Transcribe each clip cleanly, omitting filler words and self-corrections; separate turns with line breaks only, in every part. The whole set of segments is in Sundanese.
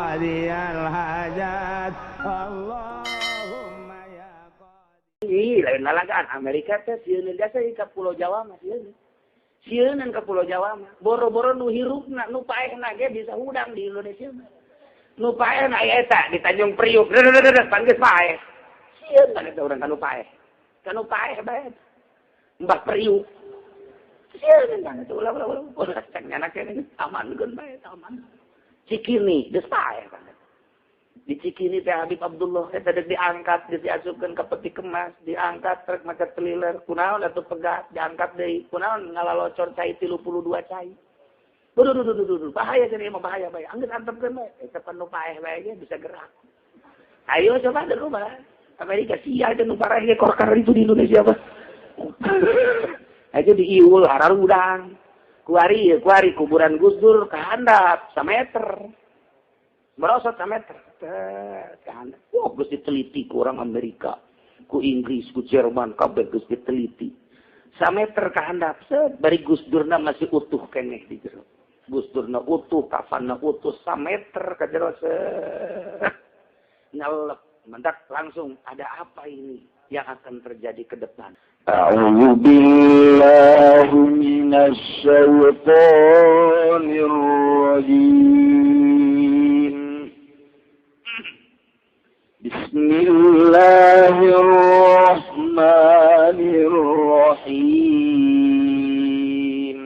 qadiyal hajat Allahumma ya qadi.
Ih, lain lalagaan Amerika teh sieun jasa ka Pulau Jawa mah sieun. Sieunan ka Pulau Jawa mah. Boro-boro nu hirupna, nu paehna ge bisa hudang di Indonesia mah. Nu paehna aya eta di Tanjung Priuk. Pan geus paeh. Sieun kan eta urang ka nu paeh. Ka nu paeh bae. Mbah Priuk. Sieun kan eta ulah ulah ulah cek nyana kene aman geun bae aman. Cikini geus paeh kan. Di Cikini teh Habib Abdullah eta deuk diangkat, geus diasupkeun ka peti kemas, diangkat truk maca teliler, kunaon atuh pegat, diangkat deui, kunaon ngalalocor cai 32 cai. Duh duh duh duh duh, bahaya cenah mah bahaya bae. Anggeus antepkeun bae, eta pan nu paeh bae ge bisa gerak. Ayo coba deuk kumaha. Amerika sia teh nu parah ge korkar itu di Indonesia mah. Aja diiul hararudang. Kuari kuari kuburan Gus Dur ka handap sameter. Merosot sameter. Wah, geus diteliti ku orang Amerika, ku Inggris, ku Jerman, kabeh geus diteliti. Sameter ka handap, set bari Gus Durna masih utuh keneh di jero. Gus Durna utuh, kafanna utuh, sameter ka jero set. Nyelep, mendak langsung ada apa ini yang akan terjadi ke depan.
A'udzu billahi minasy syaithanir rajim. Bismillahirrahmanirrahim.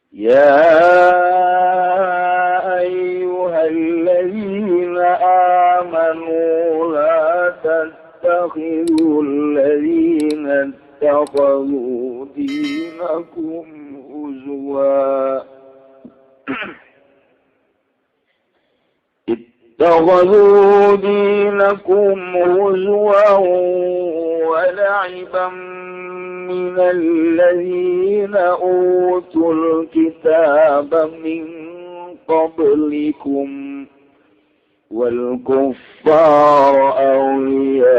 Ya ayyuhalladzina amanu la tattakhidhu alladzina ittakhadhu dinakum huzwa. اتخذوا دينكم هزوا ولعبا من الذين أوتوا الكتاب من قبلكم والكفار أولياء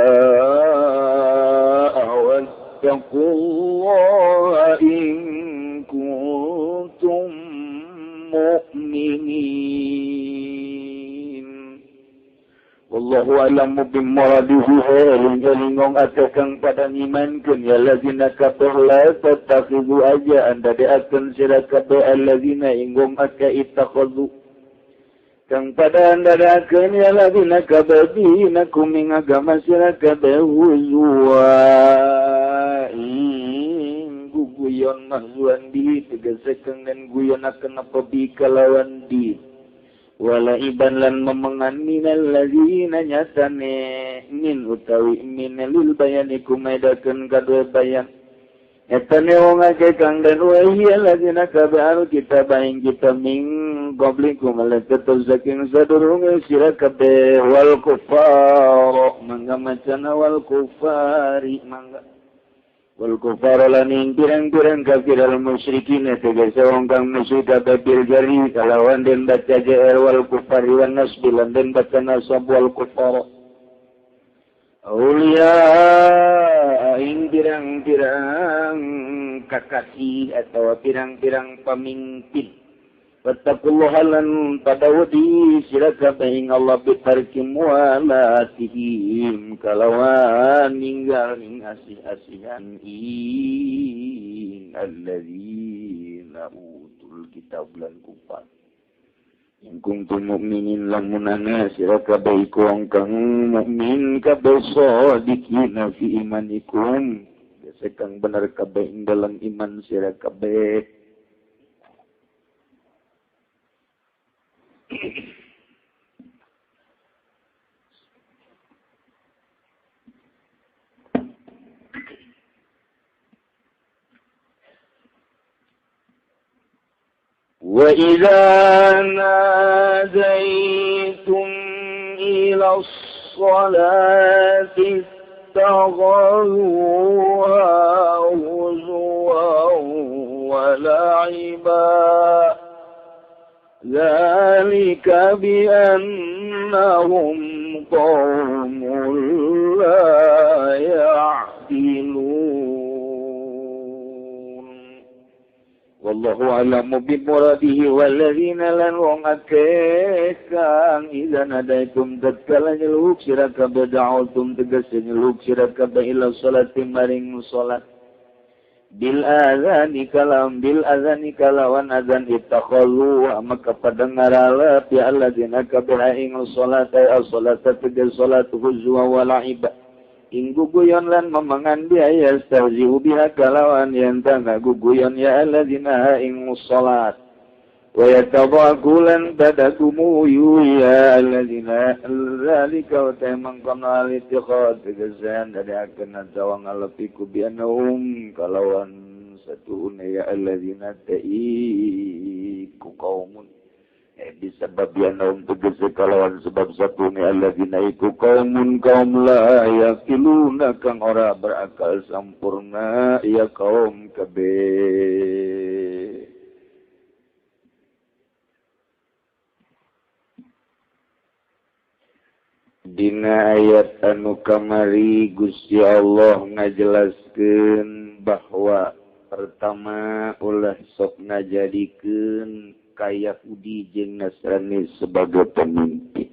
واتقوا الله إن كنتم مؤمنين. Wallahu a'lamu bimuradihi eling-elingong ate kang pada ngimankeun ya allazina kafaru la tattakhidhu aja anda diakeun sira kabeh allazina ingong ate ittakhadhu kang pada anda diakeun ya allazina kafaru dinakum ing agama sira kabeh huzwa ing guguyon mahzuan bi tegese kang den guyonakeun apa bi kalawan di wala iban lan memengan minal ladzina nyatane min utawi min lil bayani kumedakeun kadue bayan etane wong akeh kang den wa hiya ladzina kabal kita baing kita min qablikum lan tetep saking sadurunge sira kabeh wal kufar mangga macana wal kufari mangga wal kufar lan ing pirang-pirang kafir al musyrikin tegese wong kang musyrik bil jari kalawan den baca jair wal kufar wan nasbi lan den baca nasab wal kufar auliya ing pirang-pirang kakasih atau pirang-pirang pamimpin wattaqullaha lan padawdi sira kabeh ing Allah bitarki mualatihim kalawan ninggal ing asih-asihan ing alladzina utul kitab lan kufar in kuntum mu'minin lamunana sira kabeh iku wong kang mukmin kabeh shadiqina fi imanikum gese kang bener kabeh ing dalam iman sira kabeh. وإذا ناديتم إلى الصلاة اتخذوها هزوا ولعبا ذلك بأنهم قوم لا يعقلون. Wallahu a'lamu bi muradihi walladzina lan wong akeh kang idza nadaitum tatkala nyeluk sira kabeh da'utum tegese nyeluk sira kabeh ila salati maring salat bil adzani kalam bil adzani kalawan adzan ittakhalu maka pada ngaralep ya alladzina kabeh ing salat ay salat tegese salat huzwa wa la'iba ing guguyon lan memangan biaya stahzi'u biha kalawan yen tangga guguyon ya alladzina ing salat wa yatadaku lan tadakumu ya alladzina zalika wa tamang kana al-ittikhad tegesen dari akan zawang alepiku bi annahum kalawan satu ya alladzina ta'iku qaumun disebab yanahum tegese kalawan sebab satu ni alladzina iku kaumun kaum la yaqiluna kang ora berakal sampurna ya kaum kabeh. Dina ayat anu kamari Gusti Allah ngajelaskeun bahwa pertama ulah sok ngajadikeun ka Yahudi jeung Nasrani sebagai pemimpin.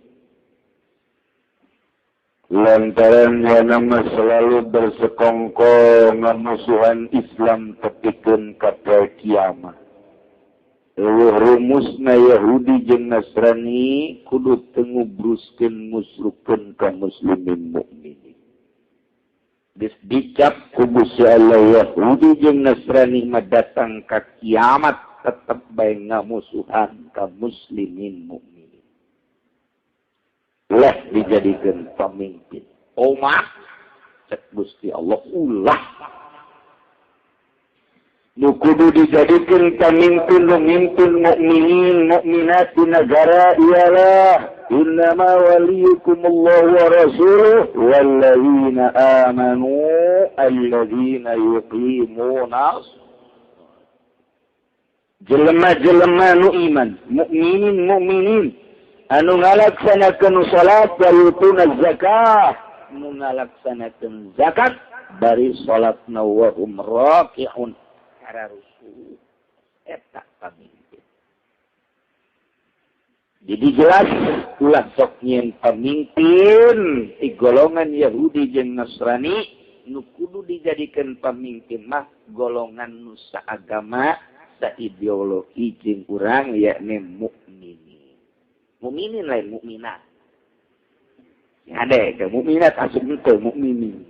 Lantaran nama selalu bersekongkol ngamusuhan Islam tepikeun ka poe kiamat. Eueuh rumusna Yahudi jeung Nasrani kudu teu ngubruskeun musrukeun ka muslimin mukminin. Geus dicap ku Gusti Allah Yahudi jeung Nasrani mah datang ka kiamat tetep bae ngamusuhan ka muslimin mukminin. Ulah dijadikeun pamimpin. Omah cek Gusti Allah ulah. Nu kudu dijadikeun pamimpin nu mimpin mukminin mukminat di negara ialah innama waliyukumullahu wa rasuluhu walladzina amanu alladzina yuqimuna jelema-jelema nu iman, mukminin mukminin anu ngalaksanakeun salat wa yutuna zakah, nu ngalaksanakeun zakat bari salatna wa hum raki'un kararusu eta pamimpin. Jadi jelas ulah sok nyieun pamimpin ti golongan Yahudi jeung Nasrani nu kudu dijadikeun pamimpin mah golongan nu saagama ideologi jeung urang yakni mukminin. Mukminin lain mukminat. Ade ke mukminat asup teu mukminin.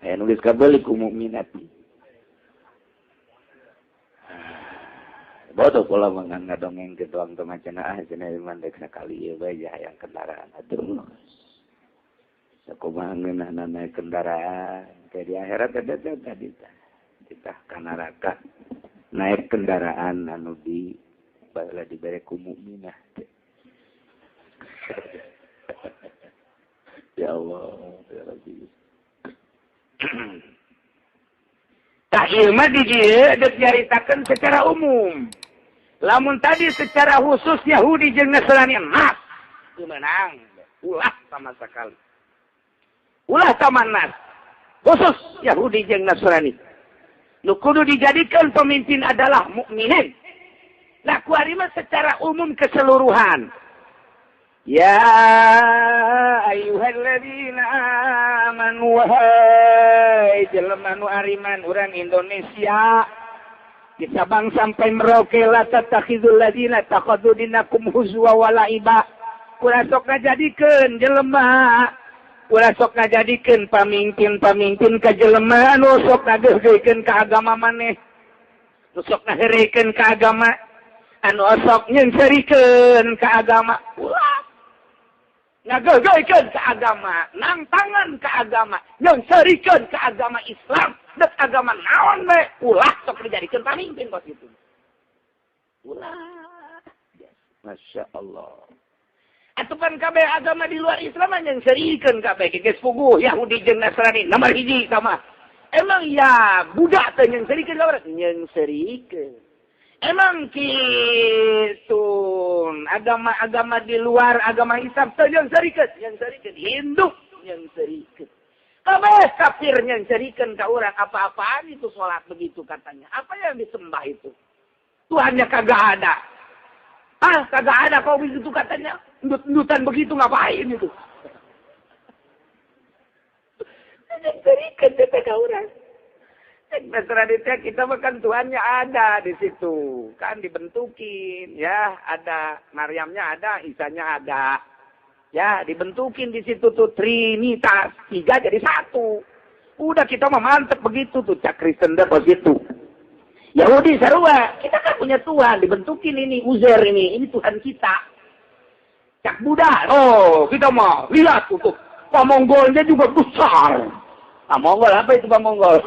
Aya nulis kabeli ku mukminat. Bodoh pola mangan ngadongeng ke tuang teu macana ah cenah iman dek sakali ieu bae hayang kendaraan atuh. Sakumaha ngeunahna naik kendaraan ke di akhirat ada tadi tah. Kita ka neraka naik kendaraan anu di baheula dibere ku mukminah. Ya Allah, ya Rabbi.
Tah ieu mah di dieu deuk nyaritakeun secara umum. Lamun tadi secara khusus Yahudi jeung Nasrani nas teu meunang, ulah sama sekali. Ulah sama nas. Khusus Yahudi jeung Nasrani. Nu kudu dijadikan pemimpin adalah mukminin. Lah kuari mah secara umum keseluruhan. Ya ayyuhalladzina amanu wahai jelema nu ariman urang Indonesia di Sabang sampai Merauke la tattakhidul ladzina takhadhu dinakum huzwa wa la'iba. Ulah sok ngajadikeun jelema, ulah sok ngajadikeun pamimpin-pamimpin ka jelema anu sok ngageuhkeun ka agama maneh, nu sok ngaherekeun ka agama, anu sok nyeungseurikeun ka agama. Ulah ngageuhkeun ka agama, nangtangan ka agama, nyeungseurikeun ka agama Islam, dek agama naon we, ulah sok dijadikeun pamimpin kos kitu. Ulah.
Masya Allah.
Atupan kabeh agama di luar Islam nyeungseurikeun kabeh geus puguh Yahudi jeung Nasrani nomor hiji sama. Emang ya budak teh nyeungseurikeun ka urang? Nyeungseurikeun. Emang kitu agama-agama di luar agama Islam teh nyeungseurikeun, nyeungseurikeun Hindu nyeungseurikeun. Kabeh kafirnya jadikan ke orang apa-apaan itu sholat begitu katanya. Apa yang disembah itu? Tuhannya kagak ada. Ah, kagak ada kau begitu katanya. Endut-endutan begitu ngapain itu? Jadikan ke orang. Nasrani kita makan Tuhannya ada di situ. Kan dibentukin ya, ada Maryamnya ada, Isanya ada. Ya, dibentukin di situ tuh Trinitas, 3 jadi 1. Udah kita mah mantep begitu tuh cak Kristen dah begitu. Yahudi sarua, kita kan punya Tuhan, dibentukin ini Uzair ini Tuhan kita. Cak Buddha, oh kita mah lihat tuh. Pak Mongolnya juga besar. Pak Mongol apa itu Pak Mongol?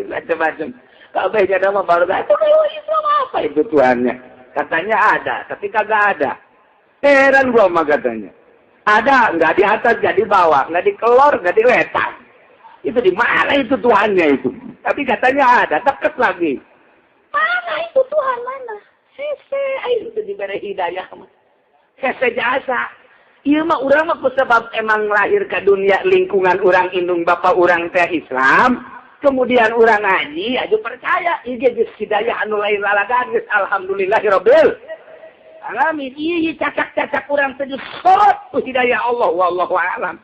Macam-macam. Kabeh jadi mah baru itu kalau Islam apa itu Tuhannya? Katanya ada, tapi kagak ada. Heran gua mah katanya. Ada, nggak di atas, nggak di bawah, nggak di kelor, nggak di wetan. Itu di mana itu Tuhannya itu? Tapi katanya ada, deket lagi. Mana itu Tuhan mana? Hese, ayo itu diberi hidayah mah. Hese jasa. Iya mah urang mah sebab emang lahir ke dunia lingkungan urang indung bapak urang teh Islam. Kemudian orang ngaji aja percaya ieu geus hidayah anu lain lalagan geus alhamdulillahirabbil alamin. Ieu cacak-cacak urang teh sorot ku hidayah Allah wallahu alam.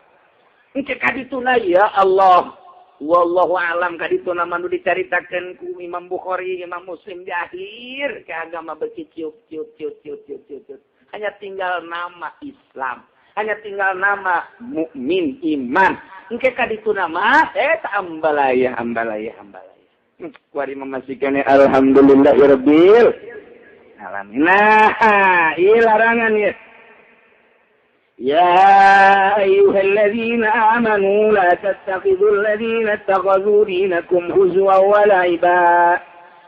Engke ka dituna ya Allah wallahu alam ka dituna mah nu dicaritakeun ku Imam Bukhari, Imam Muslim di akhir ke agama berciciup ciup ciup ciup ciup ciup. Hanya tinggal nama Islam. Hanya tinggal nama mukmin iman. Engke ka ditu nama ambalaya ambalaya ambalaya. Kuari memastikan alhamdulillahirabbil alamin. Nah, ieu larangan ya. Ya ayyuhalladzina amanu la tattakhidul ladzina ittakhadhu dinakum huzwan wa la'iba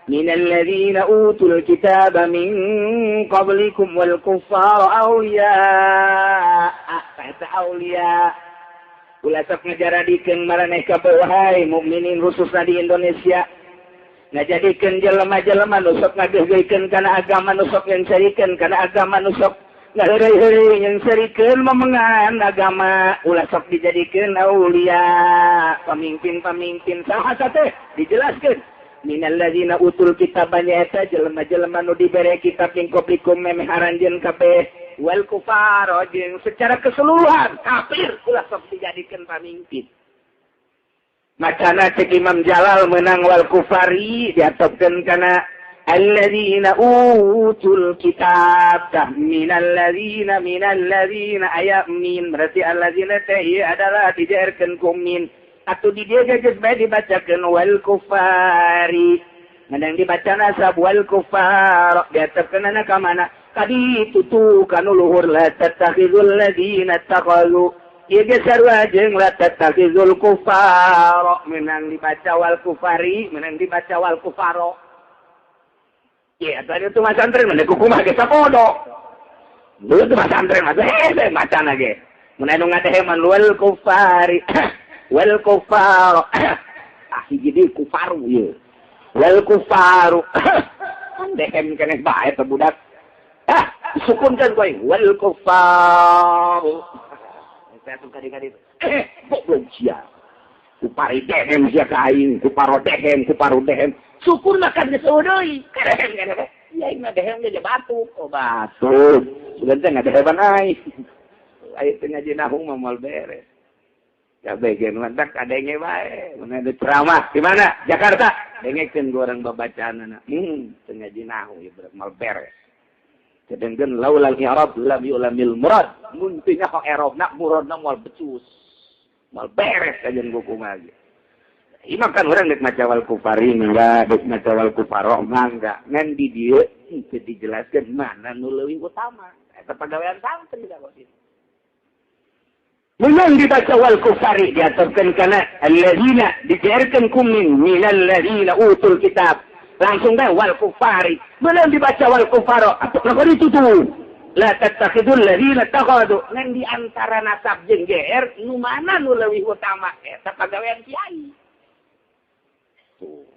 minalladzina utul kitaba min qablikum wal kuffara awliya. Eta awliya ulah sok ngajaradikeun maraneh kabeh wahai mukminin khususna di Indonesia ngajadikeun jelema-jelema nu sok ngageugeukeun kana agama nu sok nyenserikeun kana agama nu sok ngaheureuy-heureuy nyenserikeun memengan agama ulah sok dijadikeun aulia pamimpin-pamimpin saha teh dijelaskeun minalladzina utul kitaba nyaeta jelema-jelema nu dibere kitab min qablikum memeh aranjeun kabeh wal kufar jeung secara keseluruhan kafir ulah sok dijadikeun pamimpin. Macana cek Imam Jalal menang wal kufari diatopkeun kana alladzina utul kitab tah minalladzina aya min berarti alladzina teh ieu adalah dijaerkeun ku min atau di dia geus bae dibacakeun wal kufari ngan dibaca nasab wal kufar diatopkeunana ka mana kadi tutu kanu luhur la tattakhizul ladzina taqalu ieu ge sarua jeung la tattakhizul kufar menang dibaca wal kufari menang dibaca wal kufaro ye atuh itu mah santren mah kumaha ge sapodo dulu tuh mah santren mah hese macana ge mun anu ngadeheman wal kufari wal kufar ah hiji deui kufaru ieu wal kufaru dehem keneh bae teh budak. Ah, sukunkan kowe wal kufaru. Saya tuh kadi-kadi. Goblok sia. Kupari dehem sia ka aing, kuparo dehem, kuparu dehem. Syukur makan geus deui. Dehem keneh. Ieu aing mah dehem ge batu. Oh, batu. Sugan teh ngadeheman aing. Aing teh ngaji nahung mah moal beres. Ya bagian mantak adenge bae. Mun ada ceramah di mana? Jakarta. Dengekeun goreng babacaanana. Teu ngaji nahung ieu moal beres. Sedangkan laulal i'rab lam yu'lamil murad. Mun teu nyaho i'rabna muradna moal becus. Moal beres kajian buku mah ge. Imam kan urang deuk maca wal kufari mangga, deuk maca wal kufaro mangga. Ngan di dieu teu dijelaskeun mana nu leuwih utama. Eta pagawean santri da kok. Menang dibaca wal kufari diaturkeun kana alladzina dijarkeun kum min minal ladzina utul kitab. Langsung deh wal kufari. Belum dibaca wal kufaro atau kenapa ditutup? La tattakhidul ladzina takhadu. Ngan di antara nasab jeung GR nu mana nu leuwih utama eta pagawean kiai. Tuh.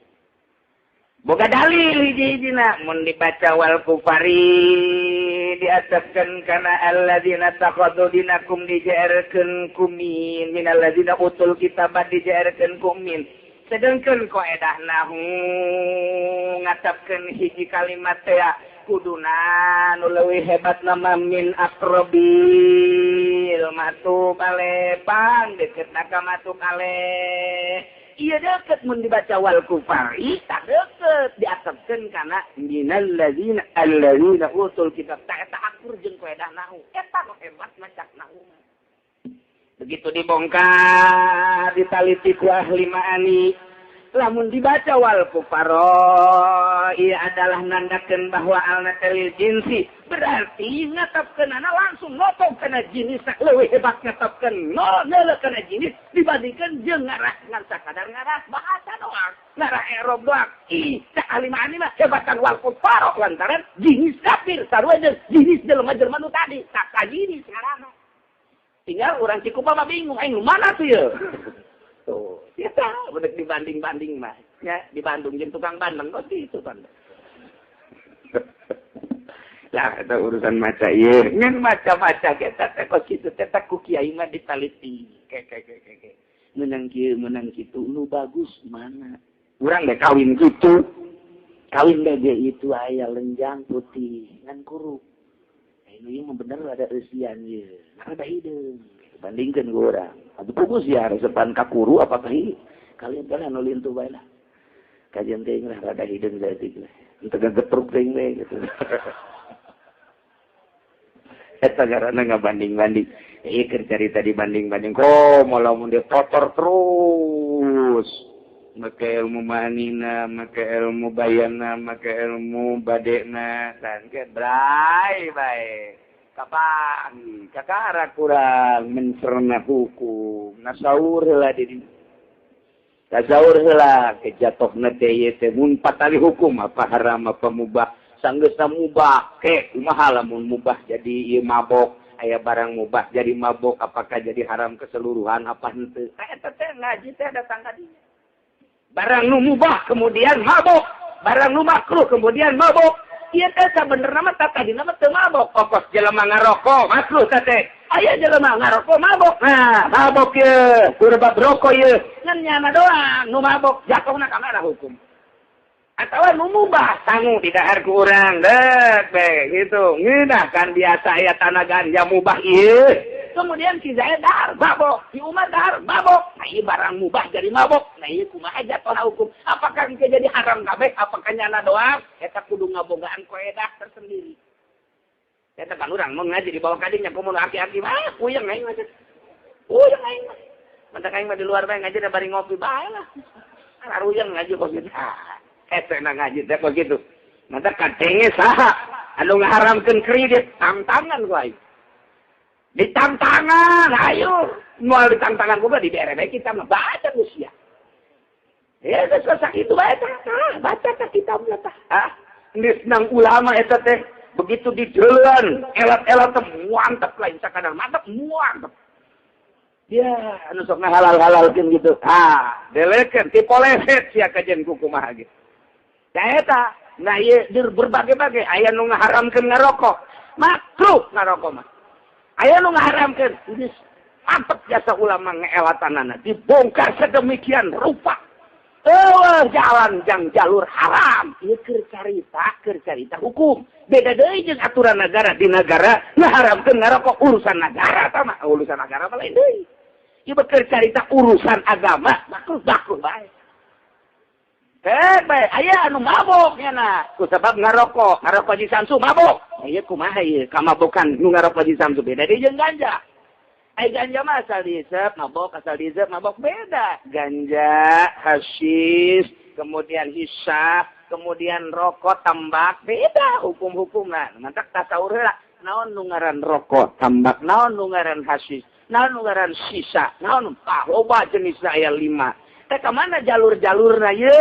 Boga dalil hiji-hijina mun dibaca wal kufari
diatapkeun kana alladzina taqadu dinakum dijaerkeun kumin minal ladzina utul kitaba dijaerkeun kumin. Sedengkeun kaedah nahu ngatapkeun hiji kalimat teh kuduna nu leuwih hebat nama min aqrabil matu ale pang deketna ka matu ale. Iya deket mun dibaca wal kufari tak deket diatapkeun kana minal ladzina alladzina utul kitab tak eta akur jeung kaedah nahu eta nu hebat macak nahu. Begitu dibongkar ditaliti ku ahli ma'ani lamun dibaca wal kufaro ia adalah nandakeun bahwa alna lil jinsi berarti ngatapkeunana langsung notok kana jenis leuwih hebat ngatapkeun no neuleuh kana jenis dibandingkeun jeung ngarah ngan sakadar ngarah bahasa doang ngarah i'rab doang. Ih cak ahli ma'ani mah hebatan wal kufaro lantaran jenis kafir sarua jeung jenis jelema-jelema nu tadi tak jenis ngaranna. Tinggal orang Cikupa mah bingung aing mana tuh ye. Tuh, ya tahu bener dibanding-banding mah. Ya, di Bandung jeung tukang bandeng kok gitu kan. Lah eta urusan maca ieu. Ngan maca-maca eta teh kos kitu teh ku kiai mah ditaliti. Ke. Menang kieu, menang kitu, nu bagus mana? Urang deh kawin kitu. Kawin deh itu aya lenjang putih ngan kuruk. Nu ieu mah bener ada eusian ieu. Rada hideung. Bandingkeun ku urang. Atuh pugus ya resepan ka kuru apa teh kalian kan anu lintuh bae lah. Kajian teuing lah rada hideung saeutik lah. Henteu gegetruk teuing we gitu. Eta garana ngabanding-banding. Ieu keur carita dibanding-banding. Komo lamun dia kotor terus. Make ilmu manina, make ilmu bayana, make ilmu badena, dan ke brai bae. Kapan kakara kurang mencerna hukum nasaur heula di tasaur heula kejatohna teh ieu teh mun patali hukum apa haram apa mubah sanggeusna mubah ke kumaha lamun mubah jadi ieu mabok aya barang mubah jadi mabok apakah jadi haram keseluruhan apa henteu eta teh ngaji teh datang ka dinya barang nu mubah kemudian mabok barang nu makruh kemudian mabok. Ieu teh sabenerna mah tadina mah teu mabok okos jelema ngarokok makruh teh teh aya jelema ngarokok mabok nah mabok ye kurbab rokok ye ngan nyana doang nu mabok jatuhna ka mana hukum atawa nu mubah sangu di dahar ku urang deuk be gitu ngeunah kan biasa aya tanah ganja mubah ieu kemudian si Zaid dahar mabok si Umar dahar mabok nah ieu barang mubah jadi mabok nah ieu kumaha jatuhna hukum apakah engke jadi haram kabeh apakah nyana doang eta kudu ngabogaan kaedah tersendiri eta kan urang mau ngaji di bawah kadinya komo aki-aki mah puyeng aing mah puyeng aing mah mentak aing mah di luar bae ngaji da bari ngopi bae lah aruyeng ngaji kos kitu eta na ngaji teh kos kitu mata kadenge saha anu ngaharamkeun kredit tantangan ku aing ditantangan ayo moal ditantangan ku di BRB kita mah baca usia ya geus sakitu bae tah baca ka kitab tah ah geus nang ulama eta teh begitu dideuleuan elat-elat teh mantep lain sakadar mantep mantep ya anu sok ngahalal-halalkeun gitu ah delekeun tipoleset sia kajian ku kumaha ge tah eta nah ieu berbagai-bagai aya nu ngaharamkeun ngarokok makruh ngarokok mah aya nu ngaharamkeun geus mantep jasa ulama ngeelatanana dibongkar sedemikian rupa eueuh jalan jang jalur haram ieu keur carita hukum beda deui jeung aturan negara di negara ngaharamkeun ngarokok urusan negara tah mah urusan negara mah lain deui ieu keur carita urusan agama makruh makruh bae bae aya anu mabok nya ku sabab ngarokok ngarokok di Samsu mabok ieu kumaha ieu kamabokan nu ngarokok di Samsu beda deui jeung ganja. Ai ganja mah asal diisep mabok asal diisep mabok beda. Ganja, hasyis, kemudian hisap, kemudian rokok tambak beda hukum-hukumna. Mantak tasawur heula naon nu ngaran rokok tambak, naon nu ngaran hasyis, naon nu ngaran sisa, naon loba jenisna aya 5. Teh ka mana jalur-jalurna ye?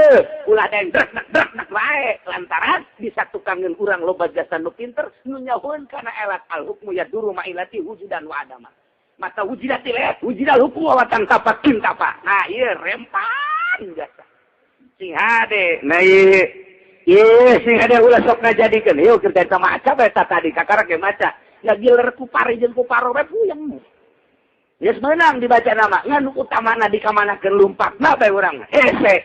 Ulah dendrek drek wae lantaran disatukangeun urang loba jasa nu pinter nu nyahoeun kana elat al hukmu yaduru ma'ilati wujudan wa adama. Mata wujidat ilat wujidal hukmu wa tantapa kintapa. Nah ieu rempan jasa. Sing hade. Nah ieu
Ye sing ada ulah sok ngajadikeun yeuh keur eta maca bae tadi kakarak ge maca ngagiler ku pari jeung ku paro bae puyeng. Geus meunang dibaca nama ngan utamana dikamanakeun lumpakna bae urang hese.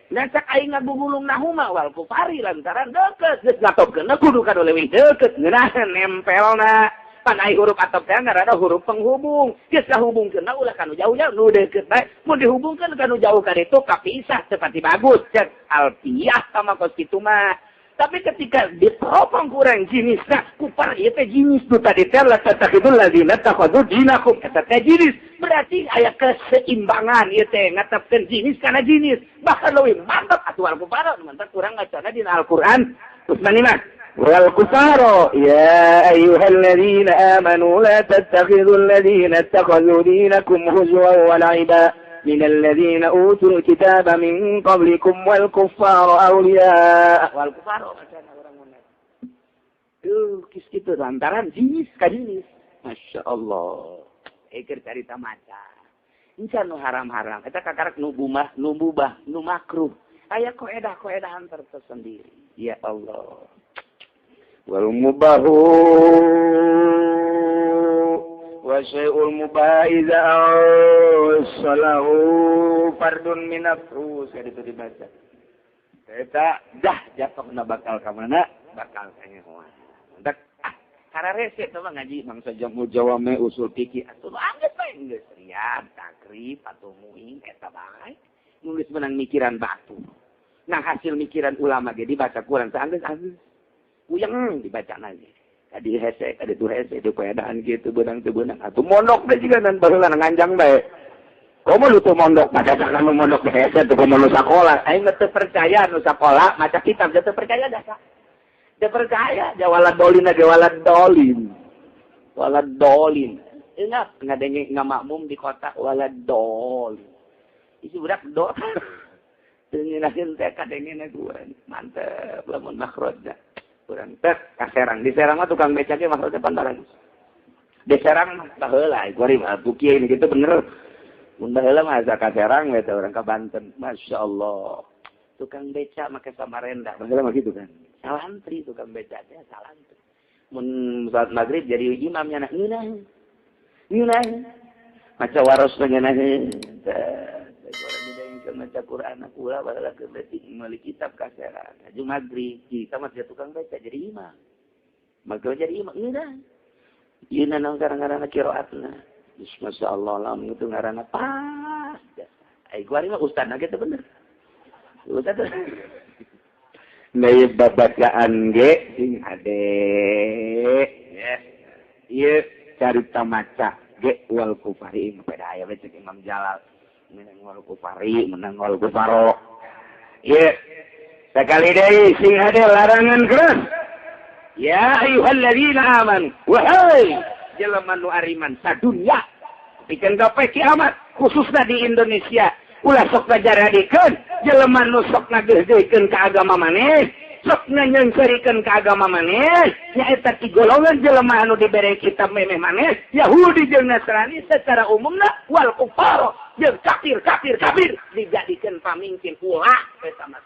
Cak aing ngagugulung nahuma wal kufari lantaran deket geus ngatopkeun kudu ka leuwih deket ngeunaheun nempelna. Pan ai huruf atop teh ngaranna huruf penghubung. Geus kahubungkeun ulah kanu jauh-jauh nu deket bae. Mun dihubungkeun kanu jauh ka ditu kapisah teu pati bagus cek alfiah sama kos kitu mah. Tapi ketika diteropong kurang jenisna kupar ieu teh jenis nu tadi teh la tattakhidul ladzina takhadhu dinakum eta teh jenis. Berarti aya keseimbangan ieu teh ngatepkeun jenis kana jenis. Bahkan leuwih mantap atuh al kufar mantap kurang ngacana dina Al-Qur'an. Terus maneh wal kufaro ya ayyuhalladzina amanu la tattakhidul ladzina ittakhadhu dinakum huzwan wa la'iba minal ladzina utul kitaba min qablikum wal kuffara awliya wal kufaro macana urang mun tuh kis kitu lantaran jenis ka jenis. Masya Allah eker carita maca encan nu haram-haram eta kakarak nu bumah nu bubah nu makruh aya koedah-koedahan tersendiri. Ya Allah wal mubahu wa syai'ul mubah idza awsalahu fardun min afrus itu dibaca eta dah jatuhna bakal ka mana bakal kanyahoan entek ah kararese teh mah ngaji mangsa jamu jawame usul fikih atuh anggeus bae geus riyad takrib atuh muin eta bae nulis menang mikiran batu nah hasil mikiran ulama ge dibaca kurang teh anggeus anggeus uyang dibaca lagi tadi hese tadi tuh hese itu keadaan gitu benang tuh benang atau mondok deh juga dan barulah nganjang bae komo lu tuh mondok maca jangan lu mondok deh hese tuh komo lu sekolah aing teu percaya nu sekolah maca kitab teu percaya dah teu percaya jawala dolin jawala dolin wala dolin ingat ngadenge ngamakmum di kota wala dolin isi budak do teu ngeunaheun teh kadengena gua mantep lamun makhrajna urang teh ka Serang di Serang mah tukang becak ge maksudnya pantaran di Serang mah baheula kuari mah buki ini gitu bener mun baheula mah asa ka Serang we teh urang ka Banten masyaallah tukang becak make Samarinda baheula mah kitu kan salantri tukang becak teh salantri mun salat magrib jadi imamnya na ngeunah ngeunah maca waros ngeunaheun teh maca Quran aku lah baheula keur leutik meuli kitab ka Serang aju magrib kita mah tukang baca jadi imam maka jadi imam ngeunah ieu naon ngaranna qiraatna geus masyaallah lamun itu ngaranna pas ai kuari mah ustadna ge teu bener ustad deui babacaan ge sing ade ya ieu carita maca ge wal kufari pada aya we cek Imam Jalal menang wal kufari menang wal kufaro ieu sakali deui sing ade larangan keras ya ayyuhalladzina amanu wahai jelema nu ariman sadunya pikeun gape kiamat khususna di Indonesia ulah sok ngajaradikeun jelema nu sok ngageuhgeuhkeun ka agama maneh sok nyeungseurikeun ka agama maneh nyaeta ti golongan jelema anu dibere kitab memeh maneh Yahudi jeung Nasrani secara umumna wal kufar jeung kafir kafir kafir dijadikeun pamimpin ulah eta mah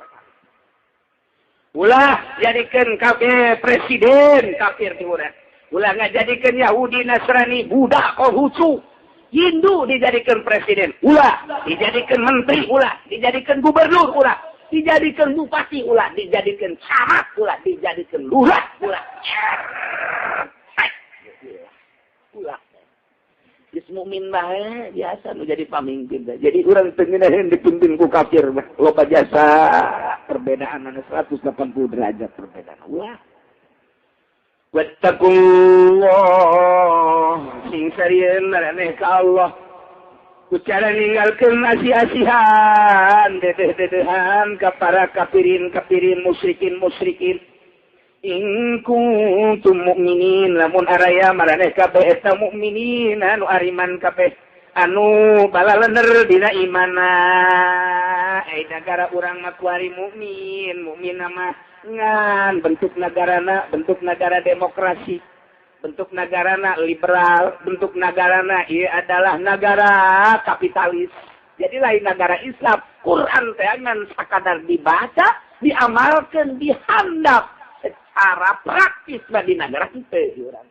ulah jadikeun kafir presiden kafir di urang ulah ngajadikeun Yahudi Nasrani Buddha Konghucu Hindu dijadikan presiden ulah dijadikan menteri ulah dijadikan gubernur ulah dijadikan bupati ulah dijadikan camat ulah dijadikan lurah ulah ulah geus mukmin bae biasa nu jadi pamimpin jadi urang teu ngeunaheun dipimpin ku kafir mah loba jasa perbedaan 180 derajat perbedaan ulah wattaqullah sing sarieun maraneh ka Allah ku cara ninggalkeun asi-asihan dedeh-dedehan ka para kafirin-kafirin musyrikin-musyrikin in kuntum mukminin lamun araya maraneh kabeh eta mukminin anu ariman kabeh anu balalener dina imana ai negara urang mah kuari mukmin mukmin mah ngan bentuk negarana bentuk negara demokrasi bentuk negarana liberal bentuk negarana ieu adalah negara kapitalis jadi lain negara Islam Quran teh ngan sakadar dibaca Diamalkan dihandap secara praktis di negara kita di urang.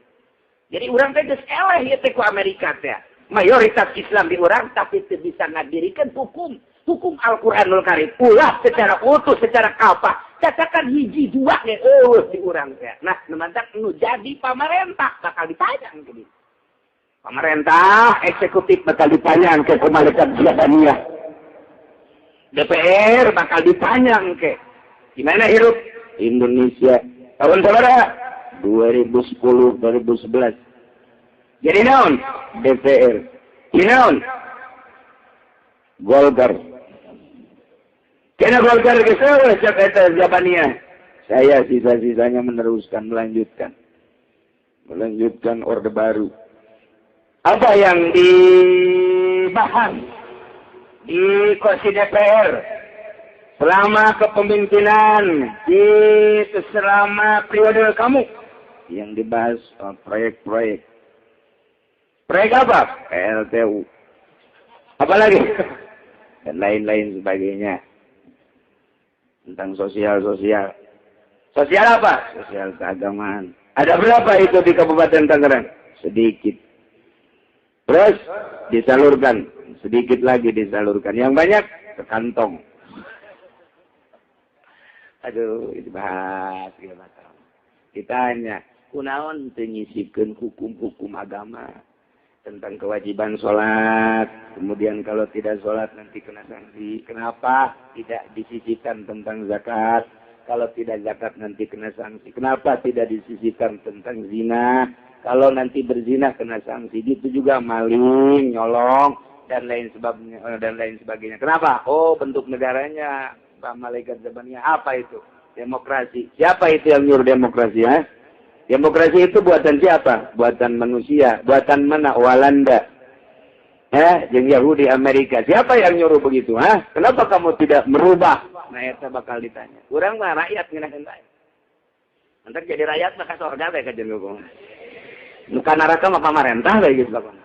Jadi urang teh geus eleh ieu teh ku Amerika teh. Mayoritas Islam di urang tapi teu bisa ngadirikan hukum hukum Al-Qur'anul Karim. Ulah secara utuh, secara kafah. Cacakan hiji dua ge eueuh di urang teh. Nah, nu mantak nu jadi pamarentah bakal ditanya ke dieu. Pemerintah eksekutif bakal ditanya ke malaikat Jabaniyah. DPR bakal ditanya ke gimana hirup
Indonesia tahun sabaraha? 2010 2011.
Jadi naon?
DPR.
Jadi naon?
Golkar.
Kena Golkar geus eueuh cek eta Jabaniyah.
Saya sisa-sisanya meneruskan, melanjutkan. Melanjutkan Orde Baru.
Apa yang dibahas di kursi DPR selama kepemimpinan di selama periode kamu?
Yang dibahas proyek-proyek.
Proyek apa?
PLTU.
Apalagi?
Dan lain-lain sebagainya. Tentang sosial-sosial.
Sosial apa?
Sosial keagamaan.
Ada berapa itu di Kabupaten Tangerang?
Sedikit. Terus disalurkan, sedikit lagi disalurkan. Yang banyak ke kantong.
Aduh, itu bahas gitu. Ditanya, kunaon teu nyisipkeun hukum-hukum agama tentang kewajiban sholat, kemudian kalau tidak sholat nanti kena sanksi. Kenapa tidak disisipkan tentang zakat? Kalau tidak zakat nanti kena sanksi. Kenapa tidak disisipkan tentang zina? Kalau nanti berzina kena sanksi. Itu juga maling, nyolong, dan lain sebagainya, dan lain sebagainya. Kenapa? Oh, bentuk negaranya Pak Malaikat Zabaniyah apa itu?
Demokrasi. Siapa itu yang nyuruh demokrasi, ha? Demokrasi itu buatan siapa? Buatan manusia. Buatan mana? Walanda. Yang Yahudi Amerika. Siapa yang nyuruh begitu, ha? Kenapa kamu tidak merubah?
Nah, eta bakal ditanya. Urang mah rakyat ngeunaheun bae. Entar jadi rakyat mah ka sorga bae kajen hukum. Nu ka neraka mah pamarentah bae geus bakal.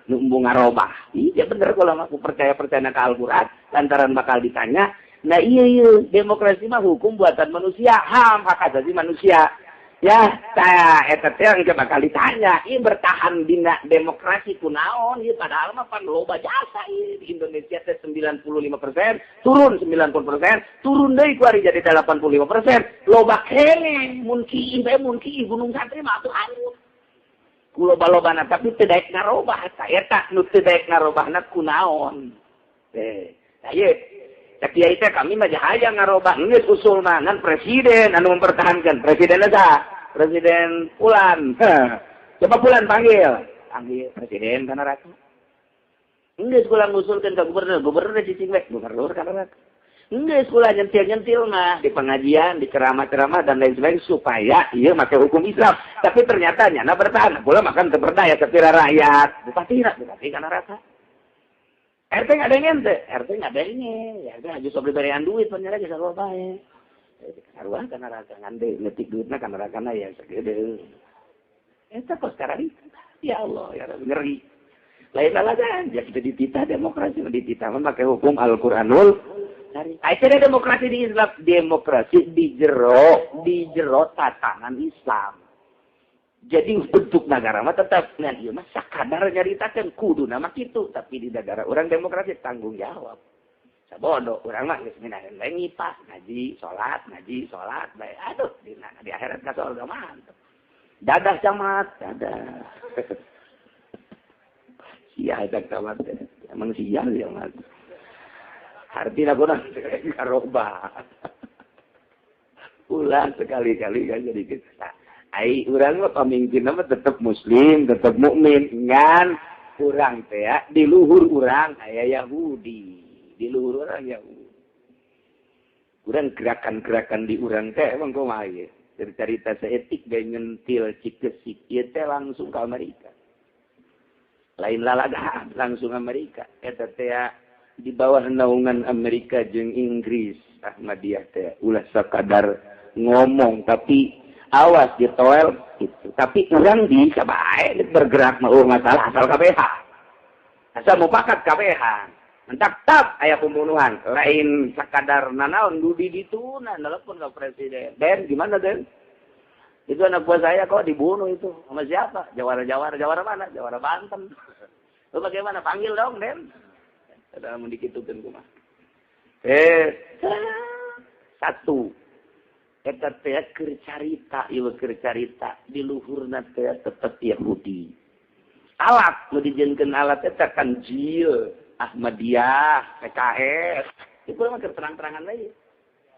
Nu embung ngarobah. Iya bener kalau mah aku percaya-percaya ka Al-Qur'an lantaran bakal ditanya. Nah iya iya demokrasi mah hukum buatan manusia, HAM hak asasi manusia. Ya, tah eta teh engke bakal ditanya, ieu bertahan dina demokrasi kunaon ieu padahal mah pan loba jasa ieu di Indonesia teh 95%, turun 90%, turun deui ku ari jadi 85%, loba keneh mun kieu bae mun kieu Gunung Santri mah atuh hanyut. Ku loba-lobana tapi teu daek ngarobah eta eta nu teu daek ngarobahna kunaon. Teh, nah ieu cek kiai teh kami mah hayang ngarobah geus usul mah ngan presiden anu mempertahankan. Presiden eta Presiden Pulan. Coba Pulan panggil. Panggil presiden kana ratu. Geus kula ngusulkeun ka gubernur, gubernur cicing we, gubernur kana ratu. Geus kula nyentil-nyentil mah di pengajian, di ceramah-ceramah dan lain sebagainya supaya ieu make hukum Islam. Tapi ternyata nyana bertahan. Kula makan teu berdaya sapira rakyat. Bupati bupati kana rata. RT nggak ada yang ente, RT nggak ada ini, ya RT aja sobri berian duit, penyerah aja sarua bae. Sarua kana rata ngande ngetik duitna kana rakana ya segede. Eta kok sekarang itu, ya Allah, ya Rabbi, ngeri. Lain alasan, ya kita dititah demokrasi, dititah memakai hukum Al-Qur'anul Karim. Akhirnya demokrasi di Islam, demokrasi di jero tatanan Islam. Jadi bentuk negara mah tetap nah ieu mah sakadar nyaritakeun kudu nama kitu, tapi di negara orang demokrasi tanggung jawab. Sabodo urang mah geus minaheun bae ngipas, ngaji, salat bae. Aduh, di akhirat ka surga mantep. Dadah camat, dadah. Sia eta camat teh. Emang sia ya mat. Artina kunaon karobah. Ulah sekali-kali kan jadi kita. Ai urang mah pamimpin mah tetep muslim, tetep mukmin, ngan urang teh ya, di luhur urang aya Yahudi, di luhur urang Yahudi. Urang gerakan-gerakan di urang teh emang kumaha ieu? Cerita seetik ge nyentil Cikesik ieu teh langsung ke Amerika. Lain lalagaan langsung Amerika. Eta teh di bawah naungan Amerika jeung Inggris Ahmadiyah teh ulah sakadar ngomong tapi awas ditoel gitu. Tapi orang bisa baik bergerak mau masalah asal KPH. Asal mufakat KPH. Mentak tap aya pembunuhan. Lain sakadar nanaon dudi dituna telepon ke presiden. Den, gimana Den? Itu anak buah saya kok dibunuh itu. Sama siapa? Jawara-jawara, jawara mana? Jawara Banten. Lu bagaimana? Panggil dong, Den. Ada mun dikitukeun kumaha. Satu. Eta teh keur carita, ieu keur carita di luhurna teh tetep Yahudi. Alat nu dijieunkeun alat eta kan jil Ahmadiyah, PKS. Itu mah keur terang-terangan bae.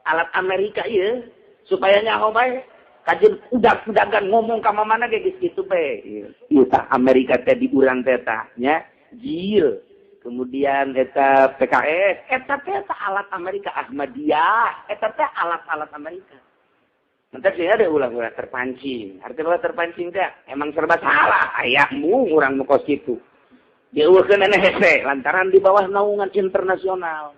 Alat Amerika ieu supaya nyaho bae. Kajeun udag-udagan ngomong ka mana ge geus kitu bae. Ieu tah Amerika teh di urang teh tah nya jil. Kemudian eta PKS, eta teh alat Amerika Ahmadiyah, eta teh alat-alat Amerika. Nanti sih ada ulah-ulah terpancing. Artinya ulah terpancing teh emang serba salah ayahmu urang nu kos kitu. Dieuweuhkeun hese lantaran di bawah naungan internasional.